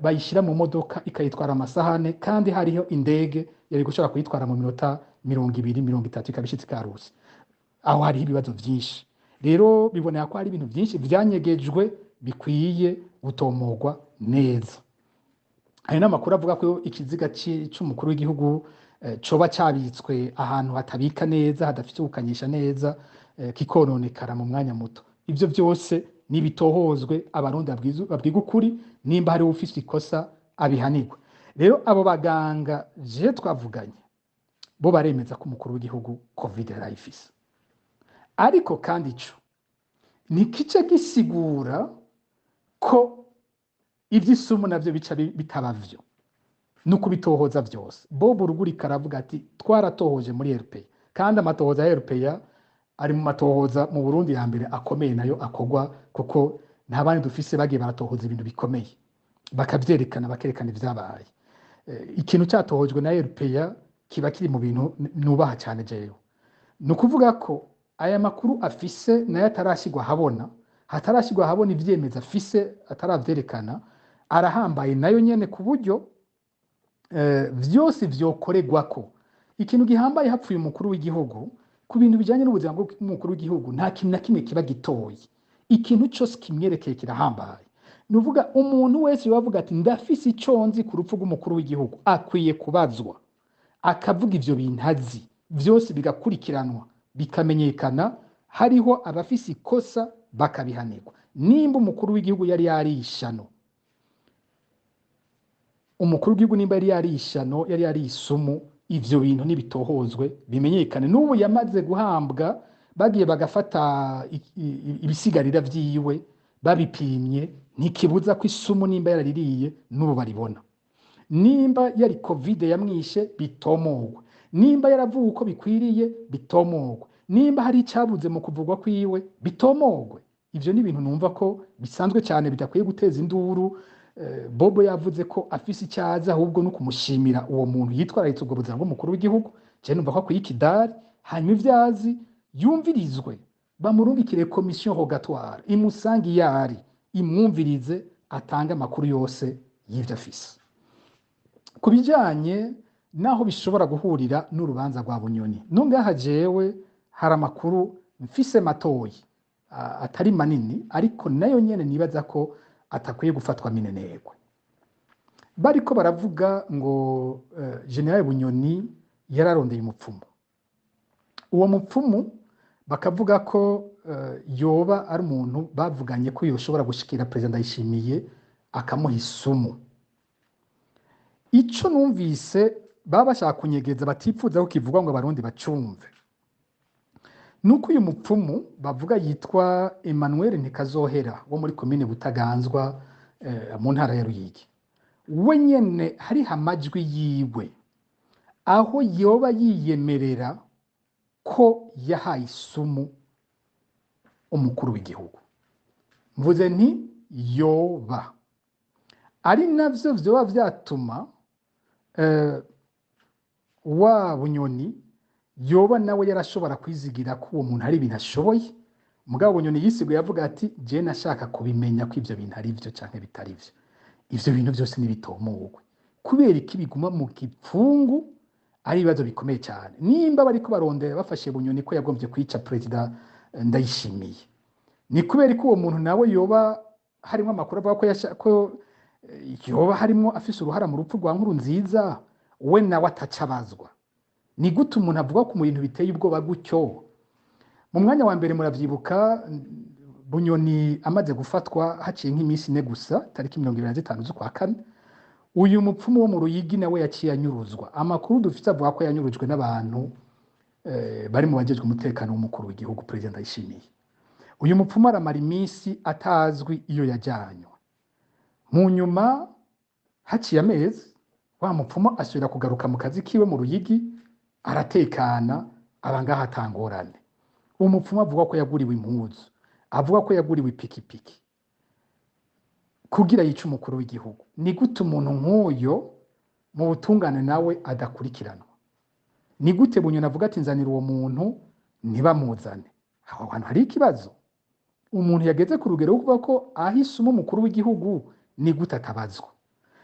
bayishyira mu modoka ikayitwara amasahane, kandi hariho indege yari gushobora kuyitwara mu minota 20, 30, ikaba ishitse i Karusi. Aho hariho ibibazo byinshi. Rero biboneka ko hari ibintu byinshi vyanyegejwe bikwiye gutomogwa neza. Hari n'amakuru avuga ko ikiziga c'umukuru w'igihugu coba cabitswe ahantu hatabika neza, hadafite ubukanyisha neza, kikononekara mu mwanya muto. Ivyo byose nibitohozwe, Abarundi babwirwe ukuri, nimba hariho ufise ikosa abihanirwe. Rero abo baganga je twavuganye bo baremeza ko umukuru w'igihugu COVID yarayifise, ariko kandi ico ntikice gisigura ko ivy'isumu navyo bica bitaba vyo. Ni ukubitohoza vyose. Bob Rugurika aravuga ati: "Twaratohoje muri RPA," kandi amatohoza ya RPA ari mu matohoza mu Burundi ya mbere akomeye nayo akogwa, kuko nta bandi dufise bagiye baratohoza ibintu bikomeye, bakavyerekana, bakerekana ivyabaye. Ikintu catohojwe na RPA kiba kiri mu bintu nubaha cyane jewe. Ni ukuvuga ko aya makuru afise nayo atarashyirwa ahabona, hatarashyirwa ahabona ivyemezo afise, ataravyerekana, arahambaye nayo nyene, ku buryo vyose vyokorerwako. Ikintu gihambaye, hapfuye umukuru w'igihugu, ku bintu bijanye n'ubuzima bw'umukuru w'igihugu, nta kintu na kimwe kiba gitoye. Ikintu cyose kimwerekeye kirahambaye. Ni uvuga umuntu wese yoba avuga ati: "Ndafise ico nzi ku rupfu rw'umukuru w'igihugu," akwiye kubazwa. Akavuga ivyo bintu azi vyose, bigakurikiranwa, bikamenyekana, hariho abafise ikosa bakabihanirwa. Nimba umukuru w'igihugu yari yariye ishano, umukuru w'igihugu nimba yari yariye ishano, yari yariye isumu, ivyo bintu nibitohozwe, bimenyekane. N'ubu yamaze guhambwa, bagiye bagafata ibisigarira vyiwe babipimye, ntikibuza ko isumu nimba yaraririye n'ubu baribona. Nimba yari Covid yamwishe, bitomogwe. Nimba yaravuwe uko bikwiriye, bitomogwe. Nimba hari icyabuze mu kuvugwa kwiwe, bitomogwe. Ivyo ni ibintu numva ko bisanzwe cyane, bidakwiye guteza induru. Bobo yavuze ko afise icyaza, ahubwo no kumushimira uwo muntu yitwararitse ubwo buzima bw'umukuru w'igihugu. Je numva ko akwiye ikidari, hanyuma ivyo azi yumvirizwe, bamurungikire commission rogatoire, imusange iyo ari, imwumvirize, atange amakuru yose y'ivyo afise. Ku bijanye naho bishobora guhurira n'urubanza rwa Bunyoni, no ngaha jewe hari amakuru mfise matoyi, atari manini, ariko nayo nyene nibaza ko atakwiye gufatwa minenegwe. Bariko baravuga ngo General Bunyoni yararondeye umupfumu. Uwo mupfumu bakavuga ko yoba ari umuntu bavuganye ko yoshobora gushikira Perezida Ndayishimiye akamuha isumu. Ico numvise baba bashaka kunyegeza, batipfuza ko kivugwa ngo Abarundi bacumve, nuko uyu mupfumu bavuga yitwa Emmanuel Ntikazohera wo muri komine Butaganzwa, mu ntara ya Ruyigi, we nyene hariho amajwi yiwe aho yoba yiyemerera ko yahaye isumu umukuru w'igihugu. Mvuze nti yoba ari navyo vyoba vyatuma wa Bunyoni yoba nawe yarashobora kwizigira ko uwo muntu hari ibintu ashoboye. Mugabo Bunyoni yisiguye avuga ati: "Je nashaka kubimenya ko ivyo bintu ari vyo canke bitari vyo." Ivyo bintu vyose nibitomogwe. Kubera iki biguma mu gipfungu? Ari ibibazo bikomeye cyane. Nimba bariko barondera, bafashe Bunyoni ko yagombye kwica Perezida Ndayishimiye, ni kubera ko uwo muntu nawe yoba harimo amakuru avuga ko ko yoba harimo afise uruhara mu rupfu rwa Nkurunziza, we nawe atacabazwa. Ni gute umuntu avuga ku bintu biteye ubwoba gutyo? Mu mwanya wa mbere, muravyibuka, Bunyoni amaze gufatwa, haciye nk'iminsi 4 gusa, tariki 25 z'ukwa kane, uyu mupfumu wo mu Ruyigi nawe yaciye anyuruzwa. Amakuru dufite avuga ko yanyurujwe n'abantu bari mu bajejwe umutekano w'umukuru w'igihugu, Perezida Ndayishimiye. Uyu mupfumu aramara iminsi atazwi iyo yajyanywe. Mu nyuma haciye amezi, wa mupfumu asubira kugaruka mu kazi kiwe mu Ruyigi, aratekana, aba ngaho atangorane. Umupfumu avuga ko yaguriwe impuzu, avuga ko yaguriwe ipikipiki kugira yice umukuru w'igihugu. Ni gute umuntu nk'uyo mu butungane nawe adakurikiranwa? Ni gute Bunyoni avuga ati: "Nzanira uwo muntu", ntibamuzane? Aho hantu hari ikibazo. Umuntu yageze ku rugero rwo kuvuga ko ahisemo umukuru w'igihugu, ni gute atabazwa?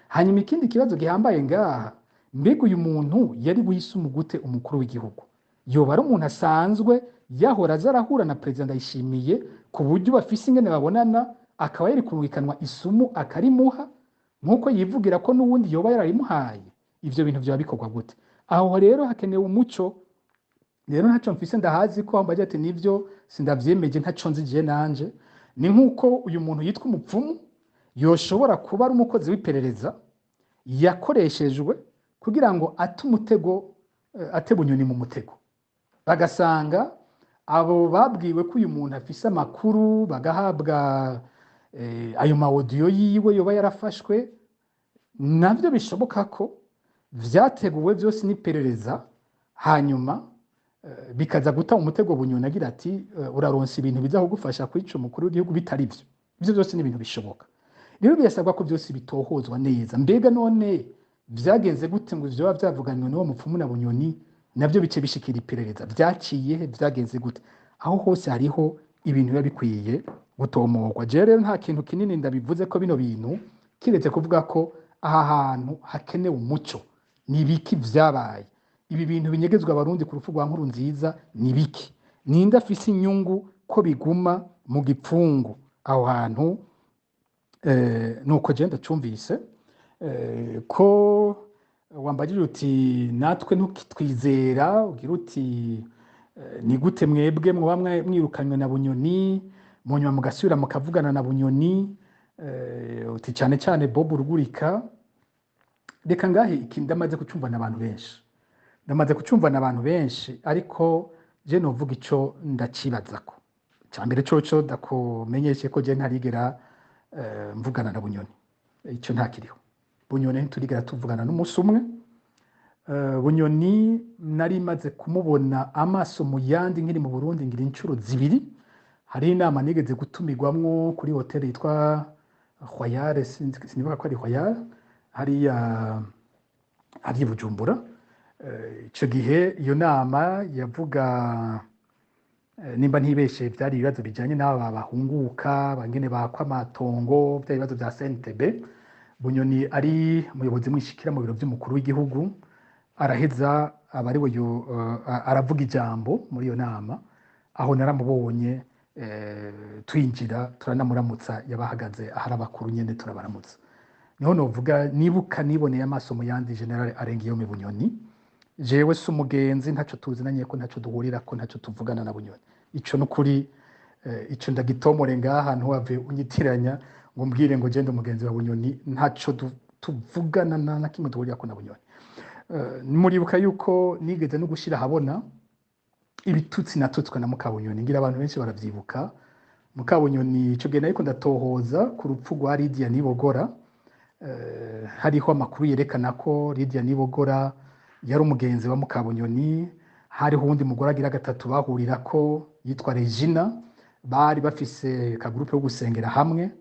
Hanyuma ikindi kibazo gihambaye ngaha: mbega uyu muntu yari guhisemo gute umukuru w'igihugu? Yoba ari umuntu asanzwe yahora aza arahura na Perezida Ndayishimiye ku buryo bafise ingene babonana, akaba yari kurungikanwa isumu akarimuha, nk'uko yivugira ko n'uwundi yoba yararimuhaye? Ivyo bintu vyoba bikorwa gute? Aho rero hakenewe umuco. Rero ntaco mfise ndahazi ko wambaye ati nivyo, sindavyemeje, ntaco nzi je nanje. Ni nk'uko uyu muntu yitwa umupfumu yoshobora kuba ari umukozi w'iperereza yakoreshejwe kugira ngo ate umutego, ate Bunyoni mu mutego, bagasanga abo babwiwe ko uyu muntu afise amakuru, bagahabwa ayo ma audio yiwe yoba yarafashwe. Navyo bishoboka ko vyateguwe byose n'iperereza, hanyuma bikaza guta umutego Bunyoni agira ati: "Uraronsa ibintu biza kugufasha kwica umukuru w'igihugu", bitari byo. Ivyo byose ni ibintu bishoboka. Rero birasabwa ko byose bitohozwa neza. Mbega none vyagenze gute ngo ivyo biba vyavuganywe n'uwo mupfumu na Bunyoni navyo bice bishikira iperereza? Vyaciye he? Vyagenze gute? Aho hose hariho ibintu biba bikwiye gutomorwa. Jewe rero nta kintu kinini ndabivuze ko bino bintu, kiretse kuvuga ko aha hantu hakenewe umuco. Ni ibiki vyabaye? Ibi bintu binyegezwa Abarundi ku rupfu rwa Nkurunziza ni biki? Ninde afise inyungu ko biguma mu gipfungu aho hantu? Nuko je ndacumvise ko Wambagirira uti natwe ntukitwizera, ugira uti ni gute mwebwe muba mwirukanywe na Bunyoni, mu nyuma mugasubira mukavugana na Bunyoni, uti cyane cyane Bob Rugurika. Reka ngahe iki ndamaze kucumvana abantu benshi, ndamaze kucumvana abantu benshi, ariko je novuga ico ndacibazako. Icya mbere coco ndakumenyeshe ko je ntarigera mvugana na Bunyoni, ico ntakiriho. Bunyoni ntiturigera tuvugana n'umunsi umwe. Bunyoni nari maze kumubona amaso mu yandi nkiri mu Burundi ngira inshuro zibiri. Hari inama nigeze gutumirwamwo kuri hoteli yitwa Royal, sinibuka ko ari Royal, hariya hari i Bujumbura. Ico gihe iyo nama yavuga, nimba ntibeshe, byari ibibazo bijanye n'aba bahunguka bangene bakwa amatongo, byari ibibazo bya CNTB. Bunyoni ari umuyobozi mwishikira mu biro by'umukuru w'igihugu, araheza aba ari we aravuga ijambo muri iyo nama. Aho naramubonye, twinjira turanamuramutsa, yabahagaze ahari abakuru nyene turabaramutsa. Niho novuga nibuka niboneye amaso mu yandi General Arengiyome Bunyoni. Jewe si umugenzi, ntaco tuzinanye ko, ntaco duhurirako, ntaco tuvugana na Bunyoni. Ico nukuri, ico ndagitomore ngaha, ntuhave unyitiranya ngo mbwire ngo genda umugenzi wa Bunyoni. Ntaco tuvugana na kimwe duhurirako na Bunyoni. Muribuka yuko nigeze no gushira ahabona ibitutsi natutswe na Mukabunyoni, ngira abantu benshi baravyibuka. Mukabunyoni ico gihe nariko ndatohoza ku rupfu rwa Lydia Nibogora. Hariho amakuru yerekana ko Lydia Nibogora yari umugenzi wa Mukabunyoni, hariho uwundi mugore agira gatatu bahurirako yitwa Regina, bari bafise kagurupe yo gusengera hamwe.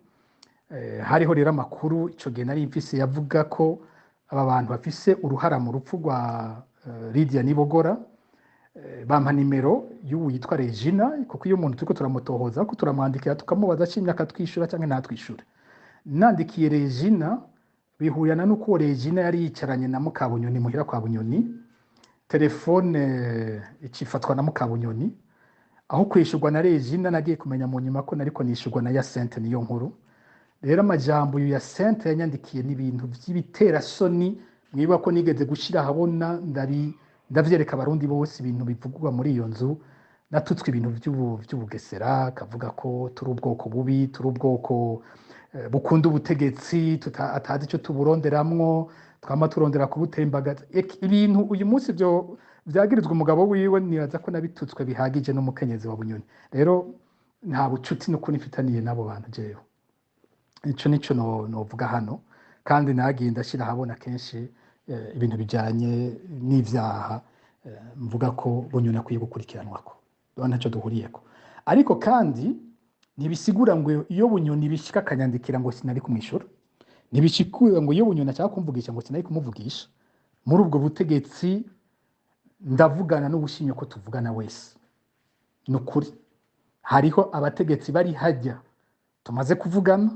Hariho rero amakuru ico gihe nari mfise yavuga ko aba bantu bafise uruhara mu rupfu rwa Lydia Nibogora. Bampa nimero y'uwu yitwa Regina, kuko iyo umuntu turiko turamutohoza ko turamwandikira tukamubaza ashimye akatwishyura cyangwa ntatwishyure. Nandikiye Regina, bihurirana n'uko Regina yari yicaranye na Mukabunyoni muhira kwa Bunyoni, telefone ikifatwa na Mukabunyoni. Aho kwishyurwa na Regina, nagiye kumenya mu nyuma ko nariko nishyurwa na Yacinthe niyo nkuru. Rero amajambo uyu Yacinthe yanyandikiye ni ibintu by'ibiterasoni, mwibuka ko nigeze gushira ahabona ndavyereka abarundi bose ibintu bivugwa muri iyo nzu. Natutswe ibintu vy'ubugesera, akavuga ko turi ubwoko bubi, turi ubwoko bukunda ubutegetsi, atazi ico tuburonderamwo, twama turondera kubutembagaza. Ibintu uyu munsi byo vyagirizwa umugabo wiwe, nibaza ko nabitutswe bihagije n'umukenyezi wa Bunyoni. Rero nta bucuti n'ukuri mfitaniye n'abo bantu jewe. Ico nico novuga hano, kandi nagiye ndashira ahabona kenshi ibintu bijanye n'ivyaha, mvuga ko Bunyoni akwiye gukurikiranwako, ntaco duhuriyeko. Ariko kandi ntibisigura ngo iyo Bunyoni bishika akanyandikira ngo sinari kumwishura, ntibisigura ngo iyo Bunyoni ashaka kumvugisha ngo sinari kumuvugisha. Muri ubwo butegetsi ndavugana n'ubushimye ko tuvugana wese, ni ukuri. Hariho abategetsi bari hajya tumaze kuvugana,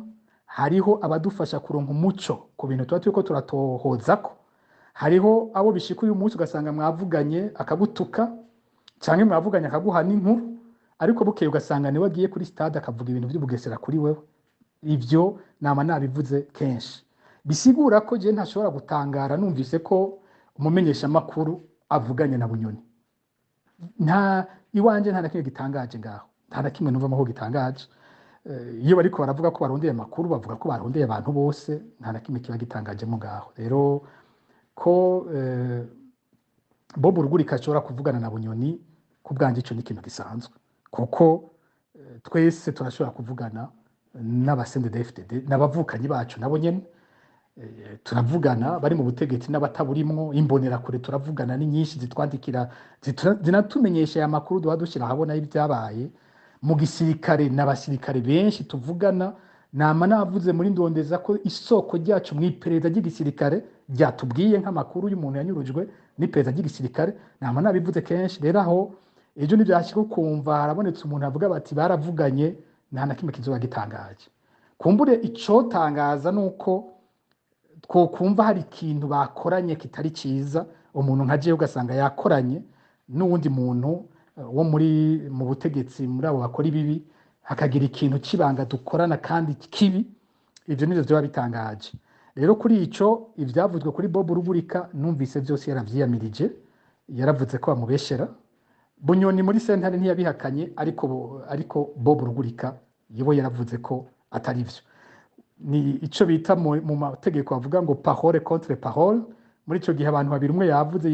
hariho abadufasha kuronka umuco ku bintu tuba turiko turatohozako, hariho abo bishika uyu munsi ugasanga mwavuganye akagutuka, canke mwavuganye akaguha n'inkuru, ariko bukeye ugasanga niwe agiye kuri stade akavuga ibintu vy'ubugesera kuri wewe. Ivyo nama nabivuze kenshi, bisigura ko je ntashobora gutangara numvise ko umumenyeshamakuru avuganye na Bunyoni. Nta iwanje nta na kimwe gitangaje ngaho, nta na kimwe numvamo ko gitangaje. Iyo bariko baravuga ko barondeye amakuru, bavuga ko barondeye abantu bose, nta na kimwe kiba gitangajemo ngaho. Rero ko Bob Rugurika ashobora kuvugana na Bunyoni, ku bwanje ico ni ikintu gisanzwe, kuko twese turashobora kuvugana n'aba CNDD-FDD n'abavukanyi bacu nabo nyene. Turavugana bari mu butegetsi n'abataburimwo, imbonerakure turavugana, ni nyinshi zitwandikira, zinatumenyesha aya makuru duha dushyira ahabona y'ibyabaye mu gisirikare. N'abasirikare benshi tuvugana, nama navuze muri ndondeza ko isoko ryacu mu iperereza ry'igisirikare ryatubwiye nk'amakuru y'umuntu yanyurujwe n'iperereza ry'igisirikare, nama nabivuze kenshi. Rero aho ejo ntibyashyika ukumva harabonetse umuntu avuga bati baravuganye, nta na kimwe kizoba gitangaje. Kumbure icotangaza nuko twokumva hari ikintu bakoranye kitari ciza, umuntu nka jewe ugasanga yakoranye n'uwundi muntu wo muri mu butegetsi muri abo bakora ibibi, hakagira ikintu c'ibanga dukorana kandi kibi, ivyo nivyo vyoba bitangaje. Rero kuri ico ivyavuzwe kuri Bob Rugurika numvise vyose yaravyiyamirije, yaravuze ko bamubeshera. Bunyoni muri sentare ntiyabihakanye, ariko Bob Rugurika yewe yaravuze ko atari vyo. Ni ico bita mu mategeko bavuga ngo parole contre parole. Muri ico gihe abantu babiri, umwe yavuze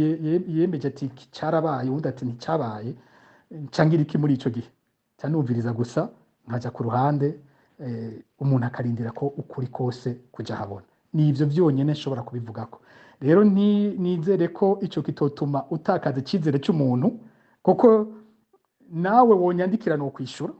yemeje ati iki carabaye, uwundi ati nticyabaye, ncangira iki muri ico gihe? Nca gusa nkaja ku ruhande, umuntu akarindira ko ukuri kose kuja habona. Ni ivyo vyonyene nshobora kubivugako. Rero nizere ko ico kitotuma utakaza icizere c'umuntu, kuko nawe wonyandikira no kwishura,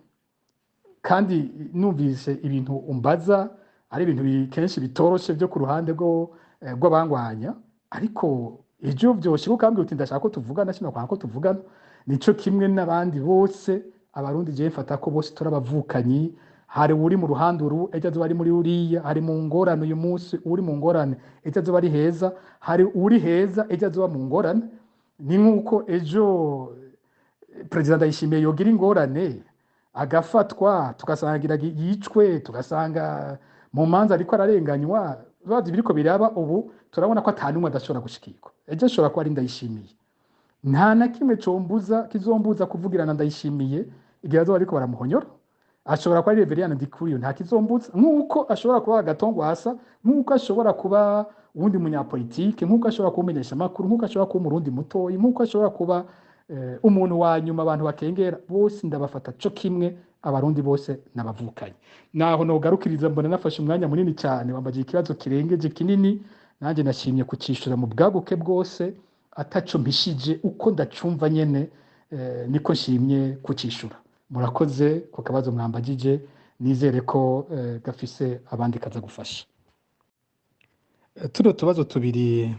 kandi numvise ibintu umbaza ari ibintu kenshi bitoroshe byo ku ruhande rw'abangwanya, ariko ejo vyoshika ukambwira uti ndashaka ko tuvugana, sinokwanga ko tuvugana. Nico kimwe n'abandi bose Abarundi, jewe mfata ko bose turabavukanyi. Hari uri mu ruhande uru, ejo azoba ari muri uriya. Hari mu ngorane uyu munsi, uri mu ngorane ejo azoba ari heza. Hari uri heza, ejo azoba mu ngorane. Ni nk'uko ejo Perezida Ndayishimiye yogira ingorane agafatwa, tugasangira yicwe, tugasanga mu manza ariko ararenganywa. Bazi biriko biraba ubu, turabona ko ata n'umwe adashobora gushikirwa. Ejo ashobora kuba ari Ndayishimiye. Nta na kimwe combuza kizombuza kuvugirana Ndayishimiye igihe azoba ariko baramuhonyora. Ashobora kuba ari Reverien Ndikuriyo, nta kizombuza, nk'uko ashobora kuba Agatongwasa, nk'uko ashobora kuba uwundi munyapolitike, nk'uko ashobora kuba umumenyeshamakuru, nk'uko ashobora kuba Umurundi mutoyi, nk'uko ashobora kuba umuntu wa nyuma abantu bakengera. Bose ndabafata co kimwe, Abarundi bose nabavukanye. Naho nogarukiriza, mbona nafashe umwanya munini cyane. Wambajije ikibazo kirengeje kinini, nanjye nashimye kucishura mu bwaguke bwose ataco mpishije. Uko ndacumva nyene niko nshimye kucishura. Murakoze ku kabazo mwambagije, nizere ko gafise abandi kaza gufasha. Tuno tubazo tubiri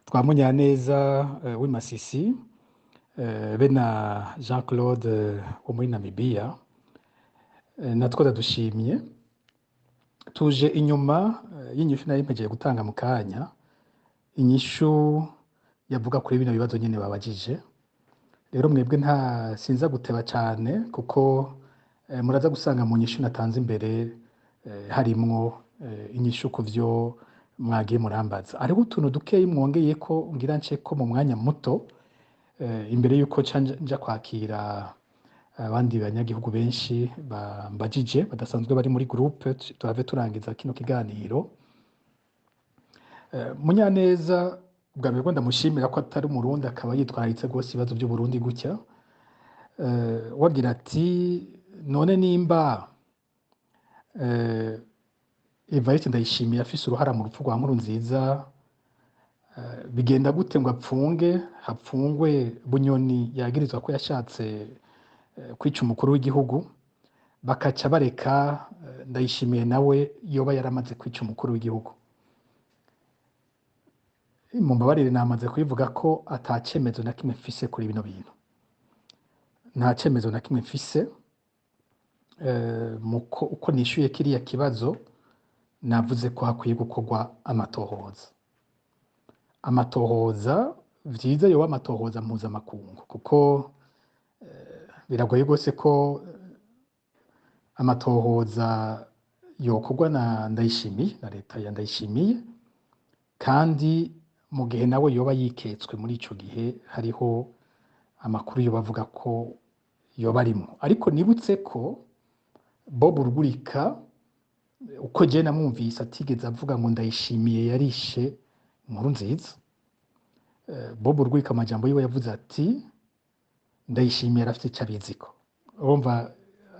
twa Munyaneza w'i Masisi be na Jean Claude wo muri Namibia, natwo ndadushimye. Tuje inyuma y'inyishu nari mpegeye gutanga mu kanya, inyishu yavuga kuri bino bibazo nyene babajije. Rero mwebwe nta sinza guteba cyane, kuko muraza gusanga mu nyishu natanze imbere harimwo inyishu ku vyo mwagiye murambaza. Hariho utuntu dukeyi mwongeye ko ngira nce ko mu mwanya muto, imbere yuko nca nja kwakira abandi banyagihugu benshi bambajije badasanzwe bari muri groupe, tuhave turangiza kino kiganiro. Munyaneza, bwa mbere bwo ndamushimira ko atari Umurundi akaba yitwararitse rwose ibibazo by'Uburundi gutya. Wagira ati none nimba Evariste Ndayishimiye afise uruhara mu rupfu rwa Nkurunziza, bigenda gute ngo apfunge hapfungwe Bunyoni yagirizwa ko yashatse kwica umukuru w'igihugu, bakaca bareka Ndayishimiye nawe yoba yaramaze kwica umukuru w'igihugu? Mumbabarire, namaze kubivuga ko ata cemezo na kimwe mfise kuri bino bintu. Nta cemezo na kimwe mfise. Muko uko nishyuye kiriya kibazo, navuze ko hakwiye gukorwa amatohoza. Amatohoza vyiza yoba amatohoza mpuzamakungu, kuko biragoye rwose ko amatohoza yokorwa na Ndayishimiye, na leta ya Ndayishimiye, kandi mu gihe nawe yoba yiketswe muri ico gihe hariho amakuru yoba avuga ko yoba arimwo. Ariko nibutse ko Bob Rugurika, uko je namwumvise, atigeze avuga ngo Ndayishimiye yarishe Nkurunziza. Bob Rugurika amajambo yiwe yavuze ati Ndayishimiye arafite icyo abiziko. Urumva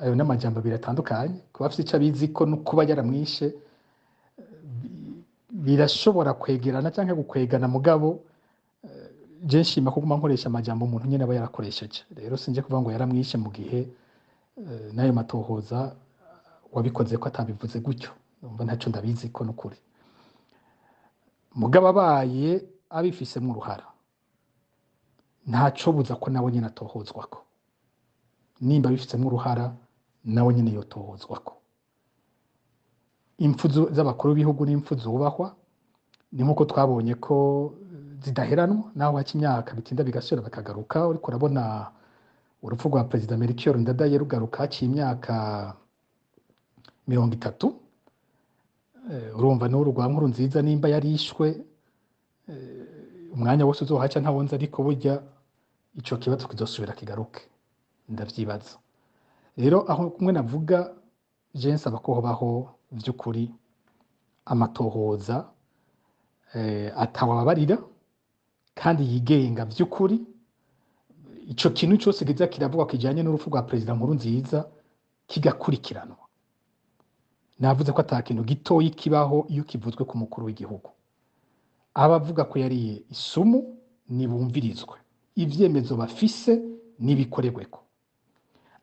ayo n'amajambo abiri atandukanye. Kuba afite icyo abiziko no kuba yaramwishe birashobora kwegerana cyangwa gukwegana, mugabo je nshima kuguma nkoresha amajambo umuntu nyene aba yarakoresheje. Rero sinje kuvuga ngo yaramwishe mu gihe n'ayo matohoza wabikoze ko atabivuze gutyo. Numva ntaco ndabizi ko nukuri. Mugabo abaye abifisemo uruhara, ntaco buza ko nawe nyene atohozwako. Nimba abifisemo uruhara, nawe nyene yotohozwako. Impfu z'abakuru b'ibihugu n'impfu zubahwa, ni nk'uko twabonye ko zidaheranwa, naho haca imyaka bitinda bigasubira bakagaruka. Uriko urabona urupfu rwa Perezida Melchior Ndadaye rugaruka haciye imyaka 30. Urumva n'uru rwa Nkurunziza nimba yarishwe, umwanya wose uzohaca ntawonzi, ariko burya ico kibazo kizosubira kigaruke, ndavyibaza. Rero aho kumwe navuga, je nsaba ko hobaho vy'ukuri amatohoza atawabarira kandi yigenga vy'ukuri. Ico kintu cose kiza kiravugwa kijanye n'urupfu rwa Perezida Nkurunziza kigakurikiranwa. Navuze ko ata kintu gitoyi kibaho iyo kivuzwe ku mukuru w'igihugu. Abavuga ko yariye isumu nibumvirizwe, ivyemezo bafise nibikorerweko.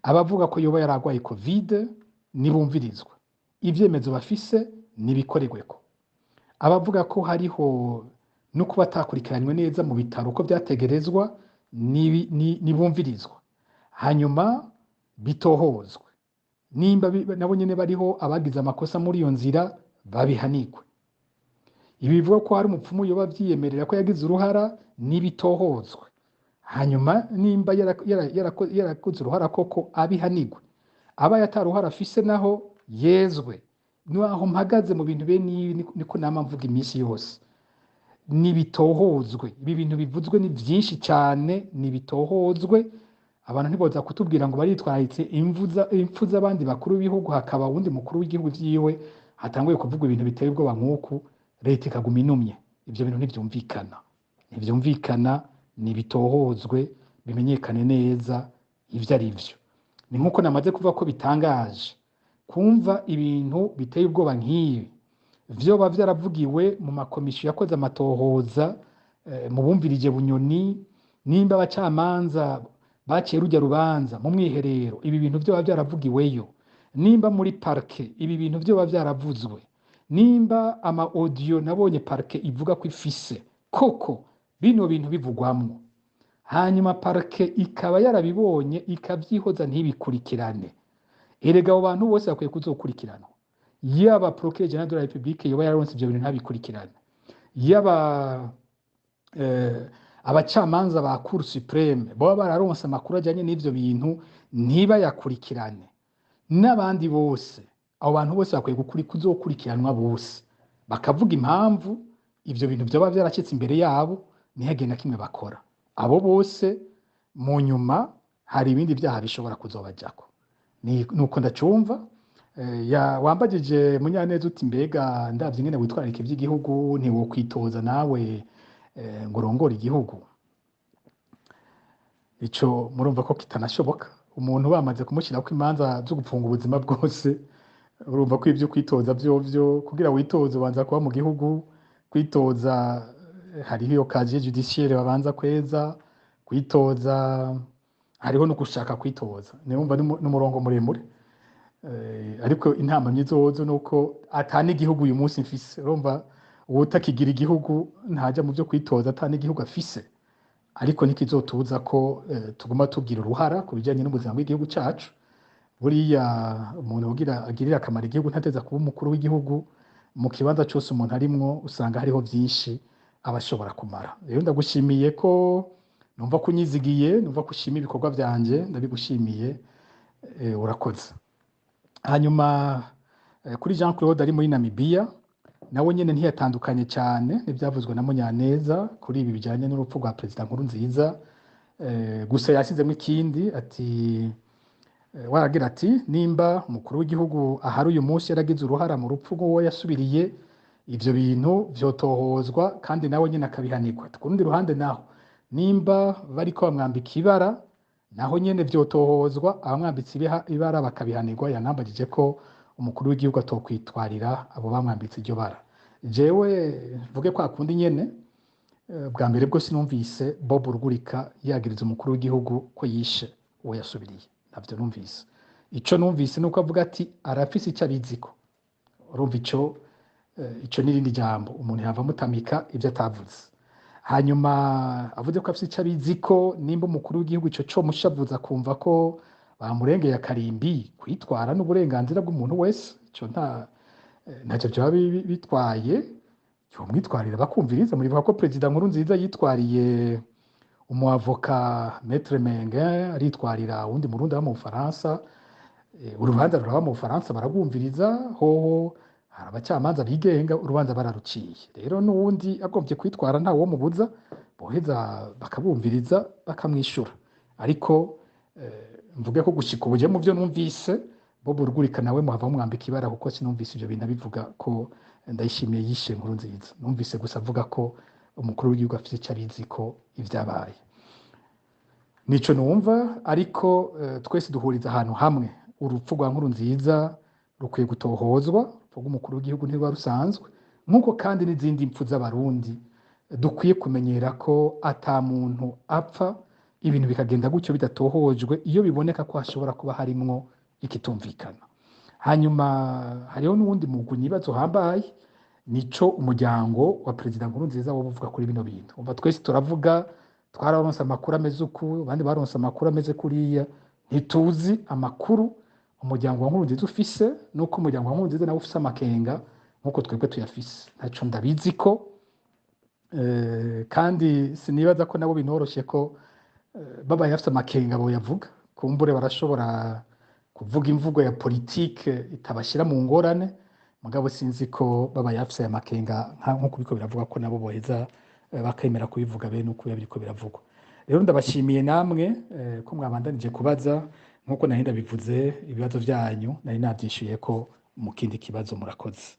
Abavuga ko yoba yaragwaye Covid nibumvirizwe, ivyemezo bafise nibikorerweko. Abavuga ko hariho no kuba atakurikiranywe neza mu bitaro uko vyategerezwa nibumvirizwe, hanyuma bitohozwe. Nimba nabo nyene bariho abagize amakosa muri iyo nzira babihanirwe. Ibi bivuga ko hari umupfumu yoba avyiyemerera ko yagize uruhara nibitohozwe, hanyuma nimba yarakoze uruhara koko abihanirwe, aba yataruhara afise naho yezwe. Naho mpagaze mu bintu bene ibi, niko nama mvuga iminsi yose, nibitohozwe. Ibi bintu bivuzwe ni vyinshi cyane, nibitohozwe. Abantu ntiboza kutubwira ngo baritwararitse impfu z'abandi bakuru b'ibihugu, hakaba uwundi mukuru w'igihugu vyiwe hatanguye kuvuga ibintu biteye ubwoba nk'uku, leta ikaguma inumye. Ivyo bintu ntivyumvikana, ntivyumvikana, nibitohozwe bimenyekane neza ivyo ari vyo. Ni nkuko namaze kuvuga ko bitangaje kumva ibintu biteye ubwoba nk'ibi vyoba vyaravugiwe mu makomisiyo yakoze amatohoza, mu bumvirije Bunyoni, nimba abacamanza baciye rujya rubanza mu mwiherero ibi bintu vyoba vyaravugiweyo, nimba muri parke ibi bintu vyoba vyaravuzwe, nimba ama audio nabonye parke ivuga ko ifise koko bino bintu bivugwamwo, hanyuma parke ikaba yarabibonye ikavyihoza ntibikurikirane. Erega abo bantu bose bakwiye kuzokurikiranwa, yaba procureur général de la République yoba yararonse ivyo bintu ntabikurikirane, yaba abacamanza ba Cour suprême baba bararonse amakuru ajanye n'ivyo bintu ntibayakurikirane, n'abandi bose. Abo bantu bose bakwiye kuzokurikiranwa bose, bakavuga impamvu ivyo bintu vyoba vyaracitse imbere yabo ntihagire na kimwe bakora. Abo bose mu nyuma hari ibindi vyaha bishobora kuzobajako. Nuko ndacumva. Wambajije Munyaneza uti mbega ndavye ingene witwararika ivy'igihugu ntiwokwitoza nawe ngo urongore igihugu. Ico murumva ko kitanashoboka. Umuntu bamaze kumushyirako imanza zo gupfunga ubuzima bwose, urumva ko ivyo kwitoza vyovyo, kugira witoze ubanza kuba mu gihugu, kwitoza hariho iyo casier judiciaire babanza kweza, kwitoza hariho no gushaka kwitoza, niwumva n'umurongo muremure. Ariko intambamyi zozo nuko ata n'igihugu uyu munsi mfise. Urumva uwutakigira igihugu ntaja mu vyo kwitoza ata n'igihugu afise. Ariko ntikizotubuza ko tuguma tugira uruhara ku bijanye n'ubuzima bw'igihugu cacu. Buriya umuntu ugira agirira akamaro igihugu ntateza kuba umukuru w'igihugu. Mu kibanza cose umuntu arimwo usanga hariho vyinshi aba ashobora kumara. Rero ndagushimiye ko numva ko unyizigiye, numva ko ushima ibikorwa vyanje, ndabigushimiye, urakoze. Hanyuma kuri Jean Claude ari muri Namibia, nawe nyene ntiyatandukanye cyane n'ibyavuzwe na Munyaneza kuri ibi bijanye n'urupfu rwa Perezida Nkurunziza. Gusa yashyizemo ikindi ati waragira ati nimba umukuru w'igihugu ahari uyu munsi yaragize uruhara mu rupfu rw'uwo yasubiriye, ivyo bintu vyotohozwa kandi nawe nyene akabihanirwa. Ku rundi ruhande naho nimba bariko bamwambika ibara, naho nyene vyotohozwa, abamwambitse ibara bakabihanirwa. Yanambagije ko umukuru w'igihugu atokwitwarira abo bamwambitse iryo bara. Jewe mvuge kwa kundi nyene, bwa mbere bwo sinumvise Bob Rugurika yagiriza umukuru w'igihugu ko yishe uwo yasubiriye, navyo numvise. Ico numvise nuko avuga ati arafise ico abiziko. Urumva ico n'irindi jambo umuntu yava amutamika ivyo atavuze. Hanyuma avuze ko afise ico abiziko, nimba umukuru w'igihugu ico co mushavuza akumva ko bamurengeye akarimbi, kwitwara n'uburenganzira bw'umuntu wese, ico ntacyo vyoba bitwaye, yomwitwarira bakumviriza. Muribuka ko Perezida Nkurunziza yitwariye umuavoka Maître Menge, aritwarira uwundi murundi aba mu Bufaransa. Urubanza ruraba mu Bufaransa baragwumviriza, hoho Hari abacamanza bigenga, urubanza bararuciye. Rero n'uwundi agombye kwitwara nta wo mubuza, boheza bakabumviriza bakamwishura. Ariko mvuge ko gushika ubu je mu vyo numvise, Bob Rugurika nawe muhava mumwambika ibara, kuko sinumvise ivyo bintu abivuga ko Ndayishimiye yishe Nkurunziza. Numvise gusa avuga ko umukuru w'igihugu afise ico abizi ko ivyabaye. Nico numva, ariko twese duhuriza ahantu hamwe: urupfu rwa Nkurunziza rukwiye gutohozwa, urupfu rw'umukuru w'igihugu ntiruba rusanzwe, nk'uko kandi n'izindi mpfu z'Abarundi dukwiye kumenyera ko ata muntu apfa ibintu bikagenda gutyo bidatohojwe, iyo biboneka ko hashobora kuba harimwo ikitumvikana. Hanyuma hariho n'uwundi mugwi nibaza uhambaye, nico umuryango wa Perezida Nkurunziza woba uvuga kuri bino bintu. Umva, twese turavuga twararonse amakuru ameze uku, abandi baronse amakuru ameze kuriya. Ntituzi amakuru umuryango wa Nkurunziza ufise, nuko umuryango wa Nkurunziza nawe ufise amakenga nkuko twebwe tuyafise. Ntaco ndabizi ko kandi sinibaza ko nabo binoroshe ko babaye bafise amakenga boyavuga. Kumbure barashobora kuvuga imvugo ya politike itabashyira mu ngorane, mugabo sinzi ko babaye bafise aya makenga nkuko biriko biravuga ko nabo boheza bakemera kubivuga bene uko biba biriko biravugwa. Rero ndabashimiye namwe ko mwabandanije kubaza. Nkuko nari ndabivuze, ibibazo vyanyu nari navyishuye ko mu kindi kibazo. Murakoze.